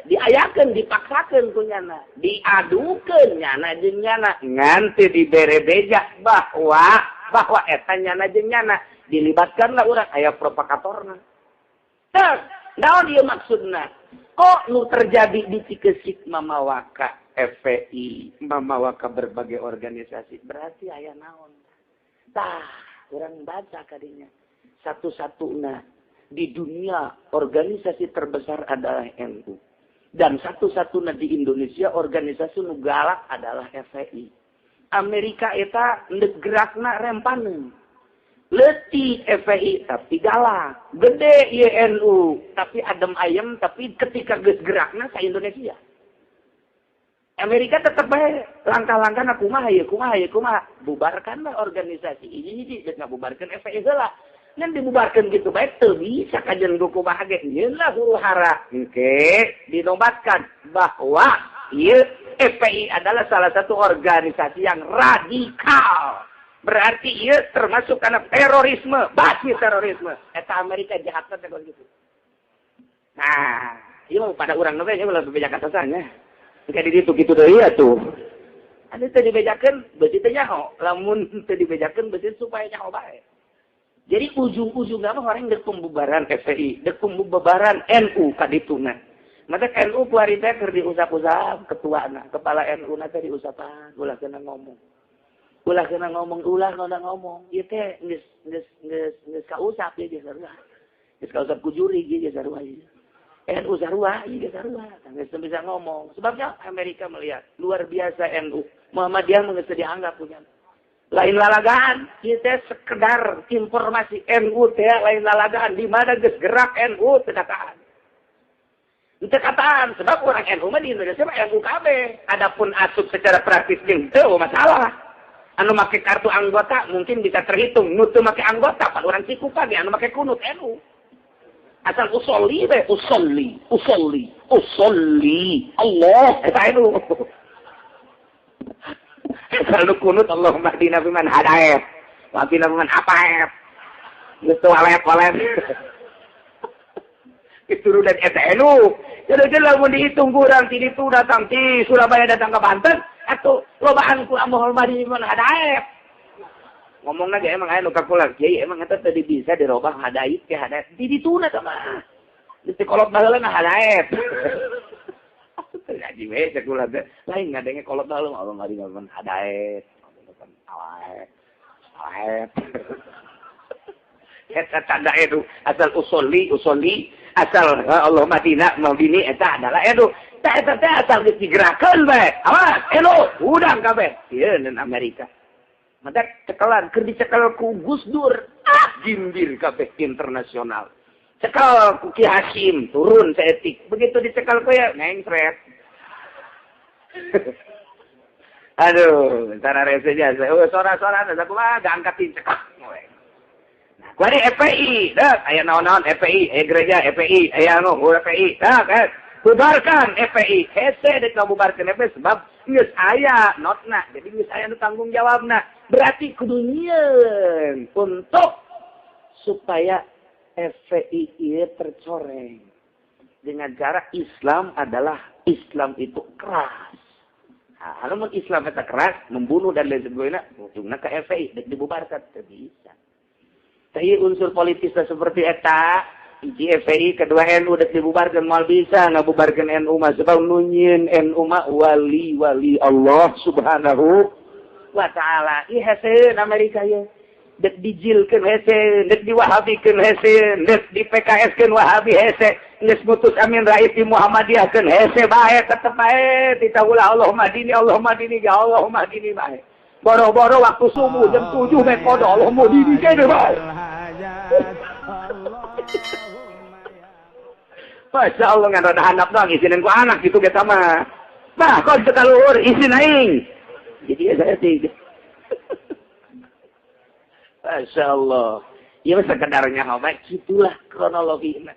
Diayakeun, dipaksakeun ku nyana, diadukeun nyana jeung nyana, nganti dibere beja bahwa eta nyana jeung nyana dilibatkanlah urang aya provokatorna. Tah, naon ieu maksudna? Kok nu terjadi di Cikesik mamawaka FPI, mamawaka berbagai organisasi, berarti aya naon? Tah, urang baca kadinya. Satu-satunya di dunia organisasi terbesar adalah NU. Dan satu-satunya di Indonesia organisasi nu galak adalah FPI. Amerika eta ndek gerakna rempaneun. Leutik FPI tapi galak, gede NU tapi adem ayem, tapi ketika geus gerakna sa Indonesia. Amerika tetep bae langkah-langkahna kumaha ieu, kumaha ieu, kumaha. Bubarkanlah organisasi hiji-hiji geus ngabubarkeun FPI heula. Ngan dibubarkan gitu baik teu bisa kajian ku kumaha ge nyieun lah huru hara. Engke dinobatkan bahwa ieu FPI adalah salah satu organisasi yang radikal. Berarti ieu termasuk karena terorisme, basis terorisme. Eta Amerika jahatna teh gitu. Nah, ieu mah pada urang we nya ulah bebeja katasanya. Engke di ditu kitu deui atuh. Anu teu dibejakeun beusi teh nyaho, lamun teu dibejakeun beusi supaya nyaho bae. Jadi ujung-ujungnya mah orang dek pembubaran FPI, dek pembubaran NU kadituna. Maka NU kuari teh keur diusap-usap ketuana, kepala NU na teh diusapan, ulah kena ngomong. Ulah kena ngomong, ulah kena ngomong. Ieu teh geus geus geus geus kausap ieu geus sarua. Geus kausap ku juri ieu geus sarua ieu. NU sarua, ieu geus sarua. Geus teu bisa ngomong. Sebabnya Amerika melihat luar biasa NU. Muhammadiyah mah geus dianggap punya. Lain lalagaan, kita sekedar informasi NU teh lain lalagaan di mana geus gerak NU teu kataan. Teu kataan sebab orang NU mah di Indonesia mah NU kabeh. Adapun asup secara praktis jeung teu masalah. Anu make kartu anggota mungkin bisa terhitung, nu teu make anggota pan urang Cikupa ge anu make kunut NU. Asal usolli we, usolli, usolli, usolli. Allah eta NU. Selalu kunut Allahumma hdina fiman hadait wa qina fiman afait. Geus walet-walet. Keturunan eta NU. Jadi lamun dihitung kurang ti ditu datang ti Surabaya datang ke Banten atuh lobaan ku Allahumma hdina fiman hadait. Ngomongna ge emang aya nu kakular kiai emang eta teu bisa dirobah hadait ke hadait. Di dituna teh mah. Di kolot baheula na hadait. Ngaji we cek ulah teh. Lain ngadenge kolot baheula Allah ngadi ngapan hadaet. Alaet. Alaet. Eta tanda itu asal usolli usolli asal Allah madina madini eta adalah itu. Tah eta teh asal geus digerakkeun bae. Awas, elo udang kabeh. Ieu nen Amerika. Mata cekelan keur dicekel ku Gus Dur, ah gimbir kabeh internasional. Cekel ku Ki Hasyim turun seetik. Begitu dicekel ku ya nengkret. Aduh, bentar rese jasa. Oh, sora-sora da kumaha diangkatin cekak. Nah, kuari FPI, dah aya naon-naon FPI, aya gereja FPI, aya anu FPI. Dah, bubarkan FPI. Hese dek ngabubarkeun FPI sebab geus aya notna. Jadi geus aya nu tanggung jawabna. Berarti kudu nyieun untuk supaya FPI ieu tercoreng. Dengan cara Islam adalah Islam itu keras. Nah, kalau Islam itu keras, membunuh dan lain sebagainya, ujungnya ke FPI, dibubarkan, tidak bisa. Tapi unsur politisnya seperti eta, Hiji FPI, kedua NU dek dibubarkeun moal bisa ngabubarkeun NU mah sebab nu nyieun NU mah wali-wali Allah Subhanahu wa taala. Ih hese Amerika ye. Dek dijilkeun hese, dek diwahabikeun hese, dek di PKS-keun Wahabi hese, geus mutus Amin Rais di Muhammadiyahkeun hese bae tetep bae titah Allahumma dini Allahumma dini ya Allahumma dini bae. Boro-boro waktu subuh jam 7 meh kodo Allahumma dini kene bae. Masya Allah ngan rada handap doang izinin ku anak gitu ge sama. Bah kok teu kaluhur izin aing. Jadi ya saya tiga. Masya Allah. Ya sekedarnya baik gitulah kronologina.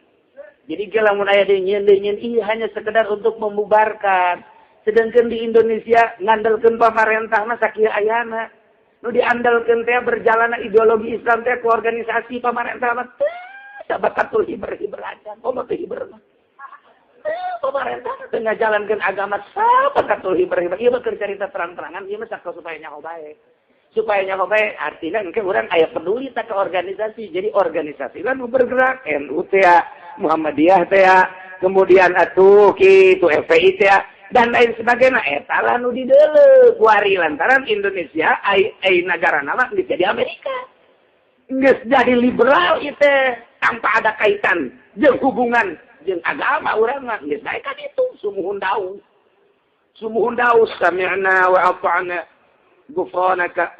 Jadi kalau mun aya deunyeun ieu hanya sekedar untuk membubarkan. Sedangkan di Indonesia ngandalkeun pamarentah mah sakieu ayana. Nu diandalkeun teh berjalanna ideologi Islam teh ku organisasi pamarentah mah sabakatul hiber-hiber aja. Komo teh hiber mah. Pemerintah teh ngajalankeun agama sabakatul hiber-hiber. Ieu mah keur carita terang-terangan, ieu mah sakau supaya nyaho bae. Supaya nyaho bae artinya engke urang aya peduli tak ke organisasi. Jadi organisasi lah nu bergerak NU teh, Muhammadiyah teh, kemudian atuh kitu FPI teh dan lain sebagainya. Eta lah nu dideuleu kuari lantaran Indonesia ai nagarana mah geus jadi Amerika. Geus jadi liberal ieu teh tanpa ada kaitan jeung hubungan jeung agama urang mah geus bae kan itu sumuhun daus. Sumuhun daus sami'na wa ata'na gufranaka.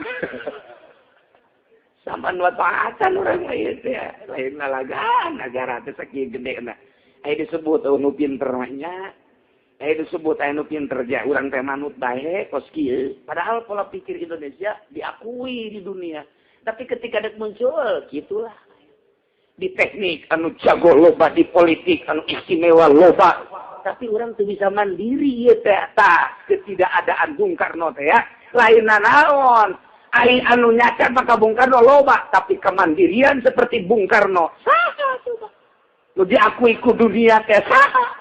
Saman wa ta'atan urang mah ieu teh lain lalagaan nagara teh sakieu gedena. Aya disebut nu pinter mah nya. Aya disebut aya nu pinter ja urang teh manut bae kos kieu. Padahal pola pikir Indonesia diakui di dunia. Tapi ketika dek muncul gitulah. Di teknik anu jago loba, di politik anu istimewa loba, tapi orang tuh bisa mandiri ieu teh tah ketidakadaan Bung Karno teh ya. Lain nanaon ai anu nyacat maka Bung Karno loba, tapi kemandirian seperti Bung Karno saha coba nu diakui ku dunia teh saha.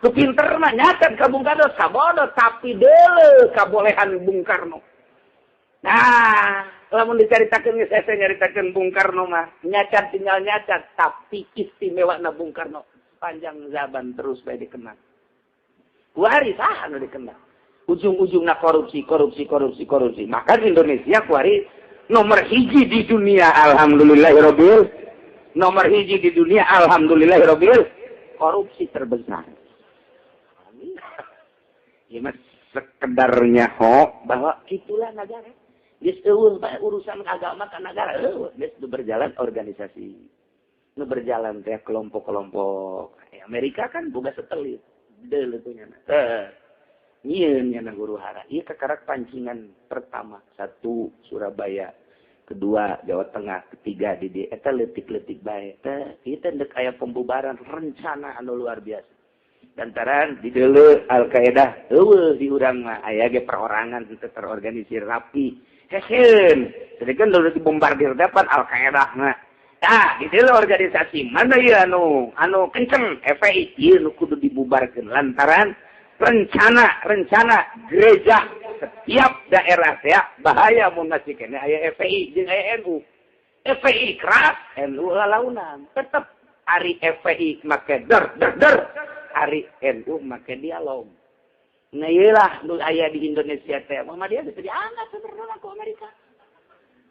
Nu pinter mah nyacat ka Bung Karno sabodo, tapi deuleu kabolehan Bung Karno. Nah, lamun dicaritakeun geus hese nyaritakeun Bung Karno mah nyacat tinggal nyacat, tapi istimewana Bung Karno panjang zaman terus bae dikenang. Kuari saha nu dikenang? Ujung-ujungna korupsi, korupsi, korupsi, korupsi. Maka Indonesia kuari nomor hiji di dunia, alhamdulillahirabbil. Nomor hiji di dunia, alhamdulillahirabbil. Korupsi terbesar. Ya mas sekedarnya ho bahwa itulah negara. Geus eueuh bae urusan agama ka nagara eueuh, geus berjalan organisasi. Nu berjalan teh kelompok-kelompok. Amerika kan boga satelit. Deuleu teh nya. Teh. Nyieun nya guru hara. Ieu kakarak pancingan pertama, satu Surabaya, kedua Jawa Tengah, ketiga di dieu eta leutik-leutik bae. Teh, ieu teh deuk aya pembubaran rencana anu luar biasa. Lantaran di deuleu Al-Qaeda eueuh di urang mah aya ge perorangan teu terorganisir rapi. Hesen, sedangkan dulu dibombardir depan Al-Qaeda mah. Tah, di deuleu organisasi mana ieu anu kenceng FPI ieu nu kudu dibubarkeun lantaran rencana gereja setiap daerah teh bahaya mun masih kene aya FPI jeung aya NU. FPI keras, NU lalaunan. Tetep ari FPI make der der der, ari NU make dialog. Nah iyalah nu aya di Indonesia teh Muhammadiyah geus diangkat sebenarnya ku Amerika.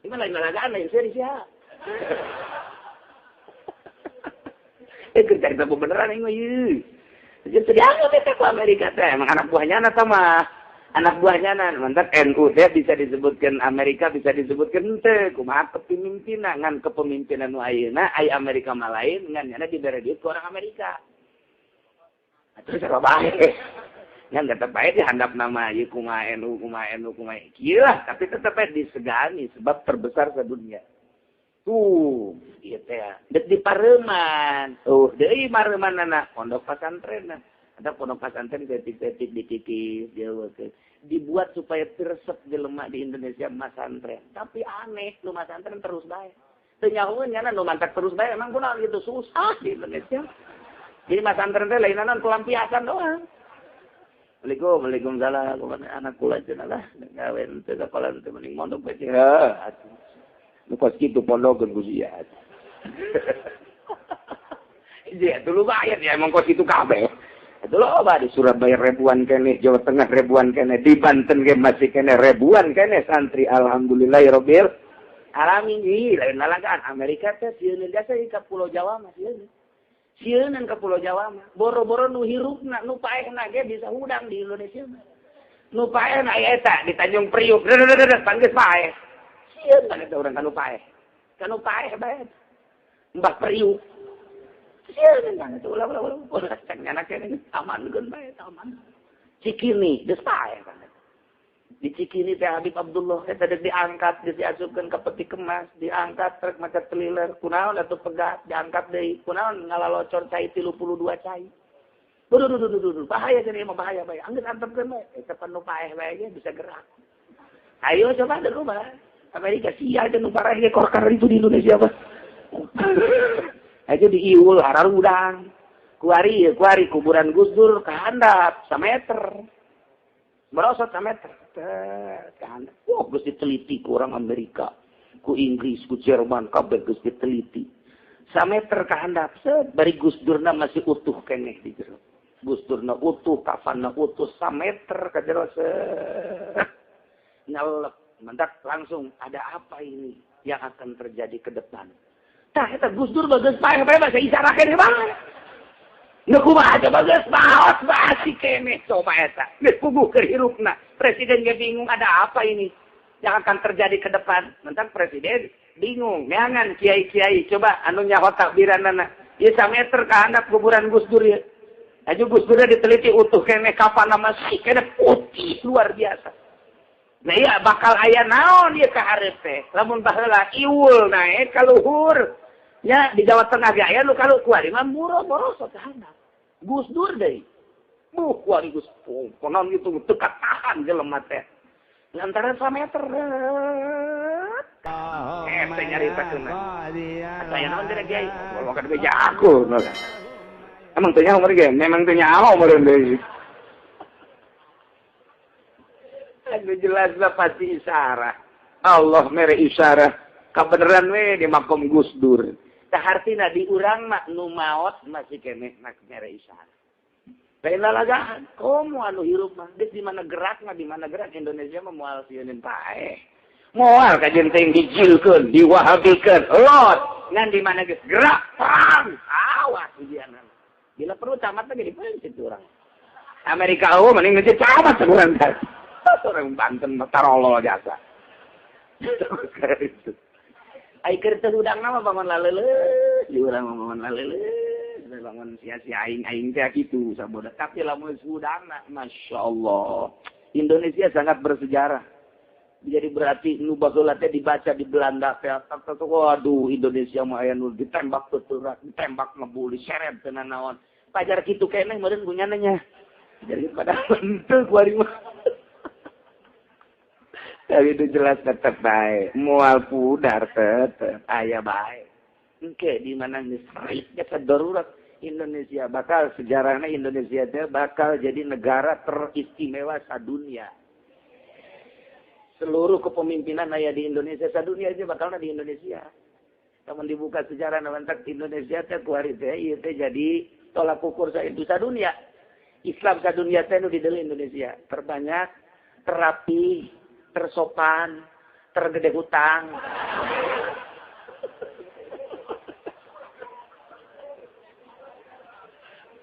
Ieu mah lain lalagaan lain serius ya. Keur carita beneran ieu mah ieu. Geus diangkat teh ku Amerika teh emang anak buahnya na mah. Anak buahnya na mantap NU teh bisa disebutkeun Amerika bisa disebutkeun teu kumaha kepemimpinan ngan kepemimpinan nu ayeuna aya Amerika mah lain ngan nyana dibere duit ku orang Amerika. Atuh sarua bae. Ngan tetep bae dihandap nama ieu kumaha NU kumaha NU kumaha kieu lah, tapi tetep bae disegani sebab terbesar sedunia. Tuh, ieu teh deuk di Pareuman. Tuh, deui Pareumanana pondok pasantrenna. Ada pondok pasantren detik-detik dititip dieukeun. Dibuat supaya resep jelema di Indonesia masantren. Tapi aneh, nu masantren terus bae. Teu nyahoeun nya nu mantak terus bae emang kunaon gitu susah di Indonesia. Jadi masantren teh lain naon pelampiasan doang. Assalamualaikum, waalaikumsalam. Anak kula cenah lah, gawe teu sakola teu mending mondok bae cenah. Nu kos kitu pondokeun ku sia. Ya dulu bayar ya emang kos itu kabeh. Itu loba di Surabaya ribuan keneh, Jawa Tengah ribuan keneh, di Banten ge masih keneh ribuan keneh santri alhamdulillahirabbil alamin. Ih, lain lalagaan Amerika teh sieun jasa ka Pulau Jawa mah sieun. Sieunan ka Pulau Jawa mah. Boro-boro nu hirupna, nu paehna ge bisa hudang di Indonesia mah. Nu paehna aya eta di Tanjung Priuk, panggeus paeh. Sieun kan eta urang kanu paeh. Kanu paeh bae. Mbah Priuk. Sieun kan eta ulah-ulah ulah cek nyana keneh amankeun bae aman. Cikini geus paeh kan. Di Cikini teh Habib Abdullah eta deuk diangkat, geus diasupkeun ka peti kemas, diangkat truk maca teliler, kunaon atuh pegat, diangkat deui, kunaon ngalalocor cai 32 cai. Duh duh duh duh duh, bahaya cenah mah bahaya bae. Anggeus antepkeun bae, eta pan nu paeh bae ge bisa gerak. Ayo coba deuk kumaha. Amerika sia jeung nu parah ge korkar itu di Indonesia mah. Aja diiul hararudang. Kuari kuari kuburan Gus Dur ka handap sameter. Merosot sameter. Ka handap. Wah, geus diteliti ku orang Amerika, ku Inggris, ku Jerman kabeh geus diteliti. Sameter ka handap, set bari Gus Durna masih utuh keneh di jero. Gus Durna utuh, kafanna utuh, sameter ka jero set. Nyelep, mendak langsung ada apa ini yang akan terjadi ke depan. Tah eta Gus Dur bageus paeh bae bahasa isyarat keneh bae. Nu kumaha coba geus maot basi keneh coba eta. Geus puguh keur hirupna. Presiden ge bingung ada apa ini yang akan terjadi ke depan. Mentang presiden bingung, neangan kiai-kiai coba anu nyaho takbiranana. Ieu sameter ka handap kuburan Gus Dur ieu. Aju Gus Dur diteliti utuh keneh kafanna masih keneh putih luar biasa. Nah iya bakal aya naon ieu ka hareup teh. Lamun baheula iwul naek ka luhur. Ya di Jawa Tengah ge aya nu kalu kuari mah muro-moro ka handap. Gus Dur deui. Buh kuari Gus konon gitu teu katahan jelema teh. Lantaran sameter. Teh nyaritakeun. Aya naon teh kiai? Kalau kan beja aku. Emang teu nyaho meureun ge, memang teu nyaho meureun deui. Aduh jelas lah pasti isyarat. Allah mere isyarat. Kabeneran we di makom Gus Dur. Tah hartina di urang mah nu maot masih keneh nak mere isyarat. Lain lalagaan, komo anu hirup mah geus di mana gerak mah di mana gerak Indonesia mah moal sieuneun paeh. Moal kajeun teh dijilkeun, diwahabikeun, lot. Ngan di mana geus gerak perang, awas ujianna. Bila perlu camat lagi dipencet urang. Amerika eueuh mending ngecet camat urang teh. Orang Banten tarolol jasa. Ai keur teu hudang mah bangun laleuleus, di urang mah bangun laleuleus, bangun sia-sia aing-aing teh kitu saboda. Tapi lamun hudangna masyaallah. Indonesia sangat bersejarah. Jadi berarti nu baheula teh dibaca di Belanda teh waduh Indonesia mah aya nu ditembak teurat, ditembak ngebul, diseret teu nanaon. Pajar kitu keneh meureun kunyana nya. Jadi pada henteu kuari mah. Tapi itu jelas tetap baik. Mual pudar tetap aya baik. Engke di mana geus rek darurat Indonesia bakal sejarahnya Indonesia teh bakal jadi negara teristimewa sadunia. Seluruh kepemimpinan aya di Indonesia sadunia aja bakalna di Indonesia. Lamun dibuka sejarah mantak Indonesia teh kuari teh ieu teh jadi tolak ukur sa sadunia. Islam sadunia teh nu di deui Indonesia. Terbanyak, terapi, tersopan, tergede hutang.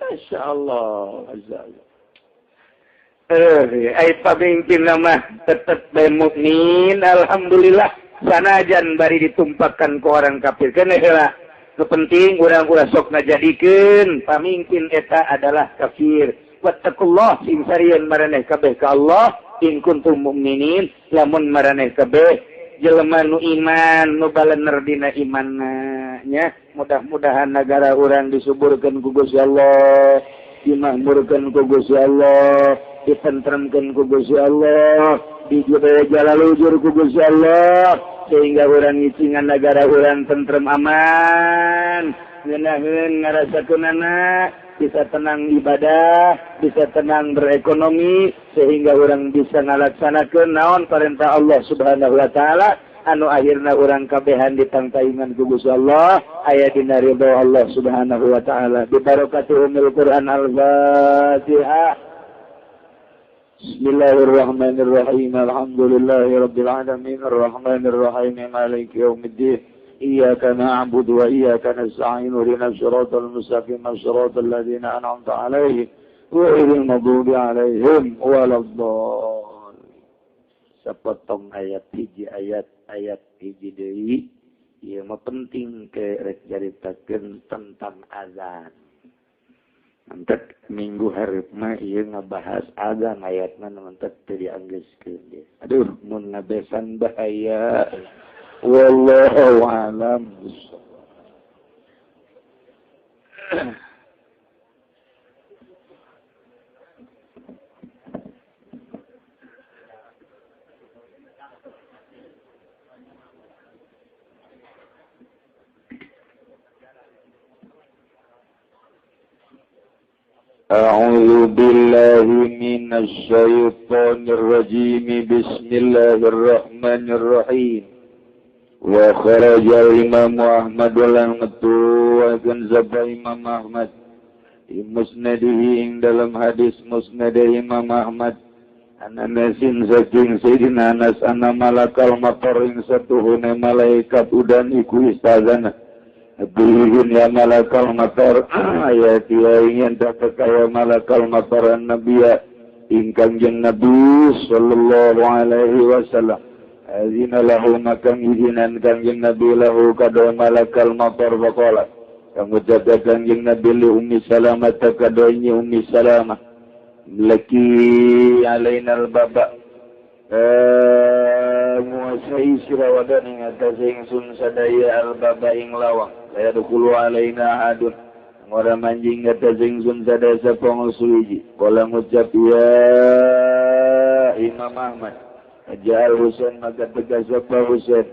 Masya Allah, Masya Allah. Ai pamimpin mah tetep bae mukmin, alhamdulillah. Sanajan bari ditumpahkan ke orang kafir. Keneh heula. Nu penting urang-urang sok ngajadikeun pamimpin eta adalah kafir. Wattaqullah sing sarieun maraneh kabeh ka Allah. In kuntum mukminin lamun maraneh kabeh jelema nu iman nu balener dina imanna nya. Mudah-mudahan negara urang disuburkeun ku Gusti Allah, dimakmurkeun ku Gusti Allah, ditentremkeun ku Gusti Allah, dijaga jalalujur ku Gusti Allah sehingga urang ngicingan negara urang tentrem aman, ngeunaheun ngarasakeunana, bisa tenang ibadah, bisa tenang berekonomi, sehingga orang bisa ngalaksanakeun naon perintah Allah Subhanahu wa taala
anu akhirna urang kabehan ditangtayungan ku Gusti Allah aya dina ridho Allah Subhanahu wa taala bi barakati umil Quran. Al-Fatihah. Bismillahirrahmanirrahim. Alhamdulillahirabbil alamin arrahmanirrahim maliki yaumiddin. Iyyaka na'budu wa iyyaka nasta'in ihdinas siratal mustaqim siratal ladzina an'amta 'alaihim ghairil maghdubi 'alaihim waladdallin. Sapotong ayat hiji ayat hiji deui ieu mah penting ke rek caritakeun tentang azan. Mantek minggu hareup mah ieu ngabahas azan ayatna mantek teu dianggeuskeun dia. Aduh mun ngabesan bahaya. Wallahu a'lam bissawab. أعوذ بالله من الشيطان الرجيم. بسم الله الرحمن الرحيم. وخرج الإمام أحمد ولم وكنزب إمام أحمد في مسنده إن dalam hadis musnad Imam Ahmad an Anasin saking Sayyidina Anas anna malakal matar ing satuhune malaikat udan iku istazana Bihin ya malakal matar ayat ya ingin dapat kaya malakal matar nabiya ingkang jeng Nabi sallallahu alaihi wasallam azina lahu makang izinan kangjeng Nabi lahu kado malakal matar faqala kang ucap kangjeng Nabi li Ummi Salamah kado nyi Ummi Salamah laki alaina al-baba muasai sirawadan ing atase ingsun sadaya al-baba ing lawang saya dukulu alaina adun ngora manjing atase ingsun sadaya sapa suwiji kala ngucap ya Imam Ahmad Ja'al Husain maka tegas sapa Husain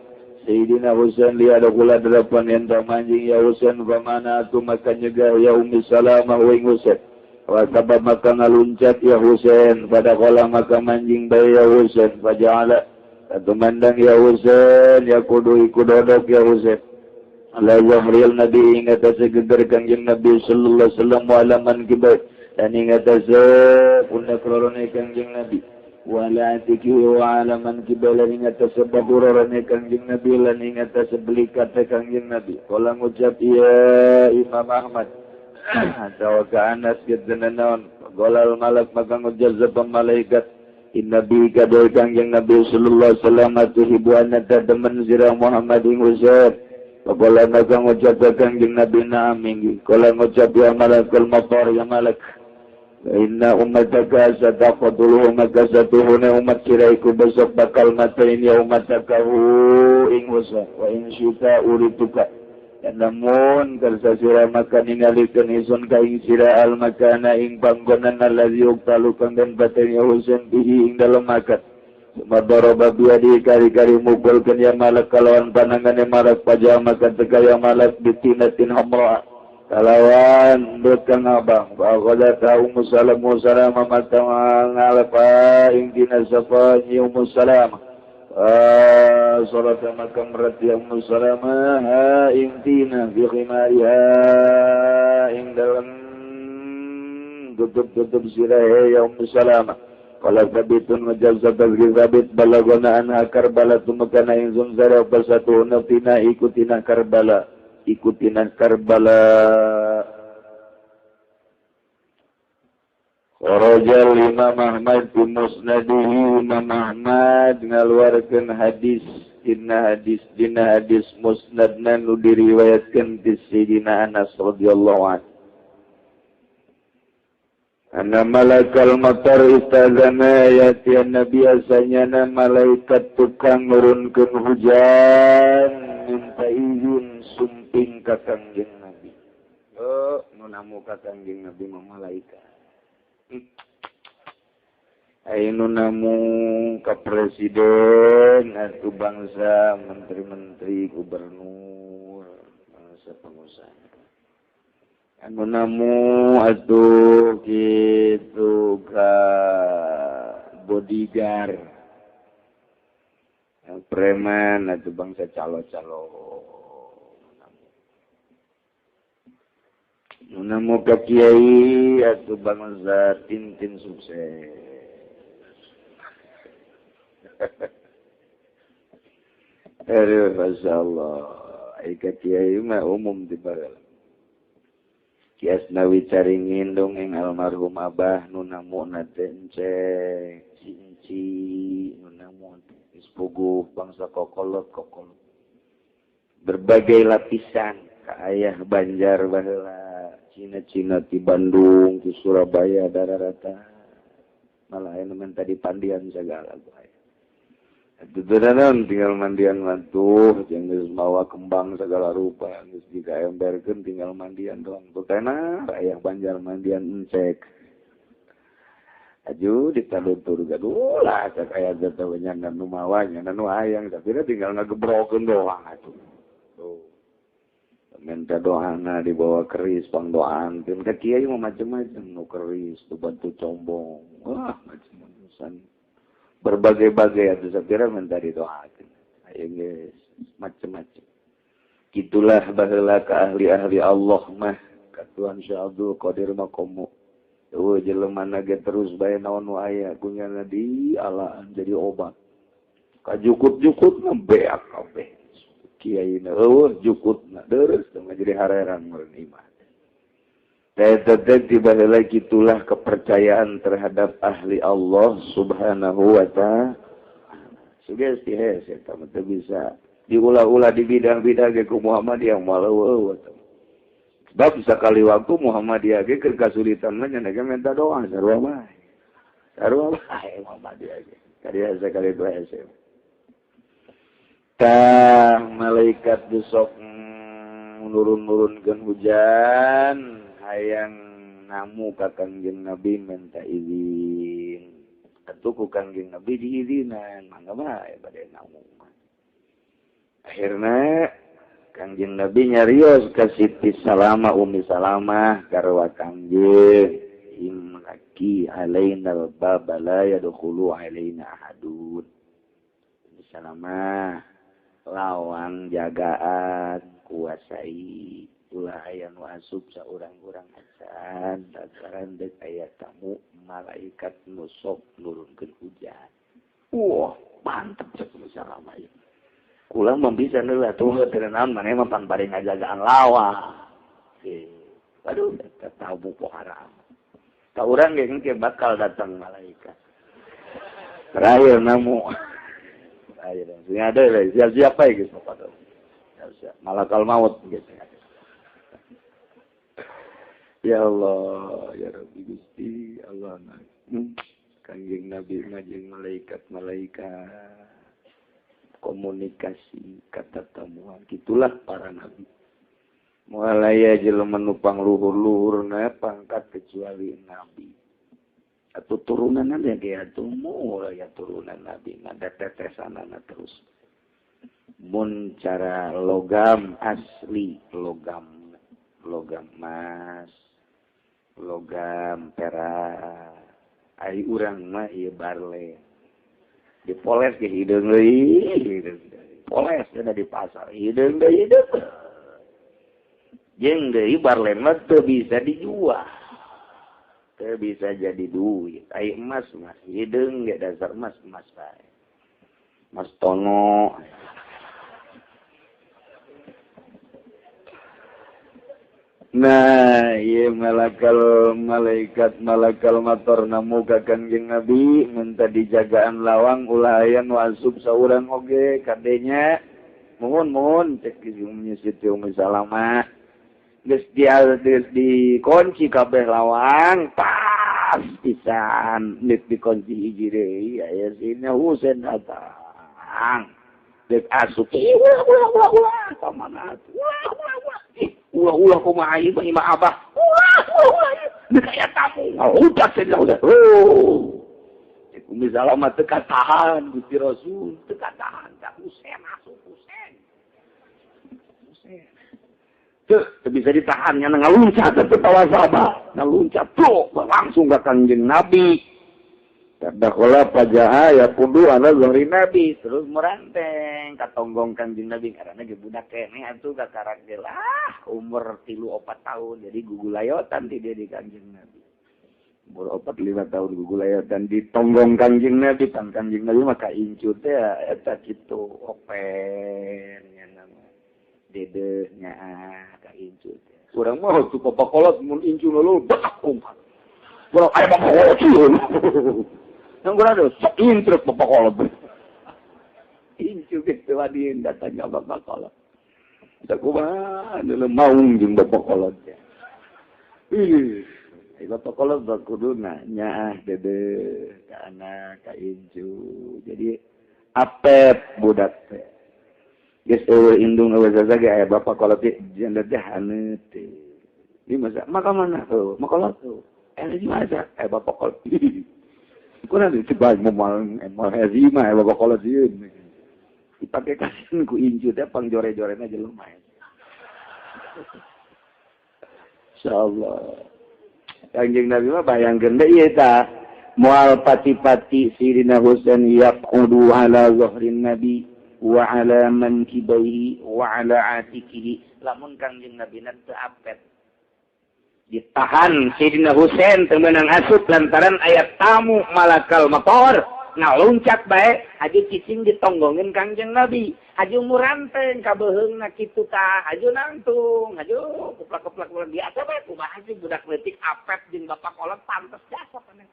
Sayyidina Husain liya kula delapan yang tak manjing ya Husain pamana atu maka nyegah ya Ummi Salamah wa ing Husain wa sabab maka ngaluncat ya Husain pada kola maka manjing bae ya Husain faja'ala tumandang ya Husain ya kudu iku dodok ya Husain ala zahril Nabi ing atase geger Kangjeng Nabi sallallahu alaihi wasallam wa alaman kibai dan ing atase pundak lorone Kangjeng Nabi wala atiki wa alaman kibai ing atase baburane Kangjeng Nabi lan ing atase belikate Kangjeng Nabi kala ngucap ya Imam Ahmad tawa ka Anas gedena naon golal malak maka ngucap sapa malaikat Innabi kadoi Kangjeng Nabi sallallahu alaihi wasallam tuhibu anna demen sira Muhammad ing Husain. Kala maka ngucap Kangjeng Nabi na'am inggih. Kala ngucap ya malakul matar ya malak inna ummataka sataqtuluhu maka satuhuna umat sira iku besok bakal matein ya ummataka ing Husain wa in syita urituka. Namun kersa sira maka ningalikeun ingsun ka ing sira al makana ing panggonan allazi uqtalu kang den baten ya Husain bihi ing dalem makan. Sumadoroba biadi kari-kari mukulkeun ya malak kalawan panangane malak pajah maka teka ya malak bitinatin hamra kalawan bekang abang faqada ta Ummu Salamah salamah mata ngalafa ing dina safa nyi Ummu Salamah Salat maka merat ya Ummu Salamah ha ing tina fi khimariha ing dalem tutup-tutup sirahe ya Ummu Salamah. Qala sabitun majazat sabit balagona anha Karbala tumakana ing zumzara pasatu naftina ikutina Karbala ikutina Karbala. Kharajal Imam Ahmad bi musnadihi Imam Ahmad ngaluarkeun hadis dina hadis musnadna nu diriwayatkeun ti Sayyidina Anas radhiyallahu anhu. Anna malakal matar istazana yati Nabi asanyana malaikat tukang nurunkeun hujan minta izin sumping ka Kangjeng Nabi. Oh, nu namu ka Kangjeng Nabi mah malaikat. Ayo namu ka presiden atau bangsa menteri-menteri gubernur bangsa pengusaha anu namu atuh kitu ka bodyguard Preman atuh bangsa calo-calo. Nu namu ka kiai atuh bangsa tintin sukses. Aduh, Masya Allah. Ika kiai mah umum di baheula. Kiasnawi caringin dongeng almarhum abah nu namuna teh encek, cinci nu namu geus puguh bangsa kokolot kokolot. Berbagai lapisan ka ayah Banjar baheula, Cina-Cina ti Bandung, ti Surabaya dararata. Malah aya nu menta dipandian sagala bae. Atuh tinggal mandian mantuh, jeung geus mawa kembang segala rupa, geus digaemberkeun tinggal mandian doang. Tuh kana ayah Banjar mandian encek. Aju ditalutur gaduh lah cek aya teh nya nu mawa nya nu hayang tapi tinggal ngagebrokeun doang atuh. Tuh. Minta doana dibawa keris pangdoaan teh ka kiai mah macem-macem nu keris, nu bantu combong. Wah, macem-macem. Berbagai-bagai atau saya minta didoakan. Ayo guys, macam-macam. Gitulah baheula ka ahli-ahli Allah mah ka Tuhan Syekh Abdul Qadir makomo. Eueuh jelema na ge terus bae naon nu aya kunyana di alaan jadi obat. Kajukut-jukutna beak kabeh. Kiai na eueuh jukutna deres teh jadi hareran meureun imah. Teh tiba heula gitulah kepercayaan terhadap ahli Allah Subhanahu wa ta'ala. Sugesti hese eta mah teu bisa diulah-ulah di bidang-bidang ge ku Muhammadiyah moal eueuh. Sebab sakali waktu Muhammadiyah ge keur kasulitan mah nya ge minta doa sarua bae. Sarua bae Muhammadiyah ge. Kadieu sakali dua hese. Tah malaikat besok nurun-nurunkeun hujan hayang namu ka Kangjeng Nabi minta izin. Atuh ku Kangjeng Nabi diizinan, mangga bae bade namu. Akhirna Kangjeng Nabi nyarios ka Siti Salamah Umi Salamah karwa Kangjeng imlaki alainal baba la yadkhulu alaina ahadun. Umi Salamah lawang jagaan kuasai ulah aya nu asup saurang-urang acan lantaran deuk aya tamu malaikat nu sok nurunkeun hujan. Wah, mantep cek Salamah ieu. Kula mah bisa heula tuh teu naon maneh mah pan bari ngajagaan lawang. Aduh, eta tamu pohara. Ka urang ge engke bakal datang malaikat. Terakhir namu. Terakhir sing ada siap-siap bae geus bapak. Siap-siap malakal maut geus. Ya Allah, ya Rabbi Gusti, Allah Kangjeng Nabi ngajeng malaikat-malaikat komunikasi kata temuan gitulah para nabi. Moal aya jelema nu pangluhur-luhurna pangkat kecuali nabi. Atau turunan ya ge atuh moal ya turunan nabi ada tetesanana terus. Mun cara logam asli, logam logam emas, logam perak. Ai urang mah ieu barle. Dipoles ge hideung deui, hideung deui. Poles da di pasar, hideung deui hideung. Jeung deui barle mah teu bisa dijual. Teu bisa jadi duit. Ai emas mah hideung ge dasar emas emas bae. Mas Tono. Nah, ieu malakal malaikat malakal mator namu ka Kangjeng Nabi minta dijagaan lawang ulah aya nu asup saurang oge kadenya. Mohon mohon cek Umi Siti Umi Salamah. Geus dikunci kabeh lawang pas pisan nek dikunci hiji deui aya sina Husain datang. Dek asup ulah ulah ulah ulah ka mana ulah ulah ulah. Ulah-ulah kumaha ieu mah imah abah. Ulah ulah deuk aya tamu. Udah cenah udah. Oh. Cek Umi Salamah teu katahan Gusti Rasul, teu katahan ka Husain asup Husain. Husain. Teu bisa ditahan nya ngaluncat teu tawasaba. Ngaluncat tuh langsung ka Kangjeng Nabi. Tadakola pajaha ya kudu ala zahri Nabi terus meranteng katonggong Kanjeng Nabi karena ge budak keneh atuh kakarak ge lah umur 3-4 tahun jadi gugulayotan ti dia di Kanjeng Nabi. Umur 4-5 tahun gugulayotan ditonggong Kanjeng Nabi pan Kanjeng Nabi maka incu teh eta kitu open nya nama dedeh nya ka incu teh. Urang mah tuh papakolot mun incu lulu betak umpat. Urang aya papakolot yang kurang ada sok intrek bapak kolot. Incu gitu wadin datangnya bapak kolot. Kumaha dulu maung jeung bapak kolot. Ih, bapak kolot bakuduna nyaah dede ka anak ka incu. Jadi apep budak teh. Geus eueuh indung eueuh zaza ge aya bapak kolot teh jeung teh haneut teh. Di masa maka mana tuh? Makolot tuh. Eh di masa bapak kolot. Kurang dicoba mau mau hezima bapak kolot sieun. Dipake kasin ku incu teh pangjore-jorena jelema. Insyaallah. Kanjeng Nabi mah bayangkeun deui ieu tah. Moal pati-pati Sayyidina Husain yaqudu ala zahrin Nabi wa ala mankibaihi wa ala atikihi.
Lamun Kanjeng Nabi teu apet. Ditahan Sayyidina Husain teu meunang asup lantaran aya tamu malakal motor ngaluncak bae aju cicing ditonggongin Kangjeng Nabi aju muranteng ka beuheungna kitu tah aju nangtung aju kuplak-kuplak biasa bae kumaha sih budak leutik apet jeung bapak kolot pantes jasa paneh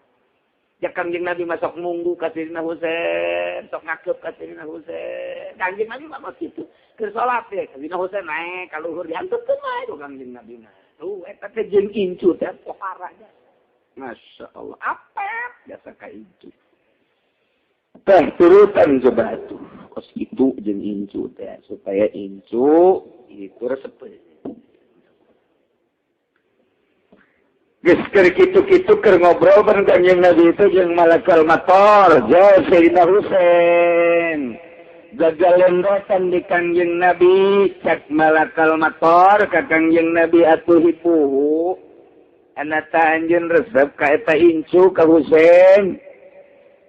ja Kangjeng Nabi masuk munggu ka Sayyidina Husain sok ngakeup ka Sayyidina Husain Kangjeng Nabi mah kitu keur salat teh Sayyidina Husain naek ka luhur diantepkeun bae ku Kangjeng Nabi mah. Tuh, eta teh jeung incu teh pohara nya. Masya Allah, apet jasa ka incu.
Teh turutan coba tuh. Kos kitu jeung incu teh supaya incu itu resep. Geus keur kitu-kitu keur ngobrol bareng Kanjeng Nabi itu jeung malakal mator, jauh Sayyidina Husain. Gagalendotan di Kangjeng Nabi cak malakal mator ka Kangjeng Nabi atuh hipuhu anata anjeun resep ka eta incu ka Husain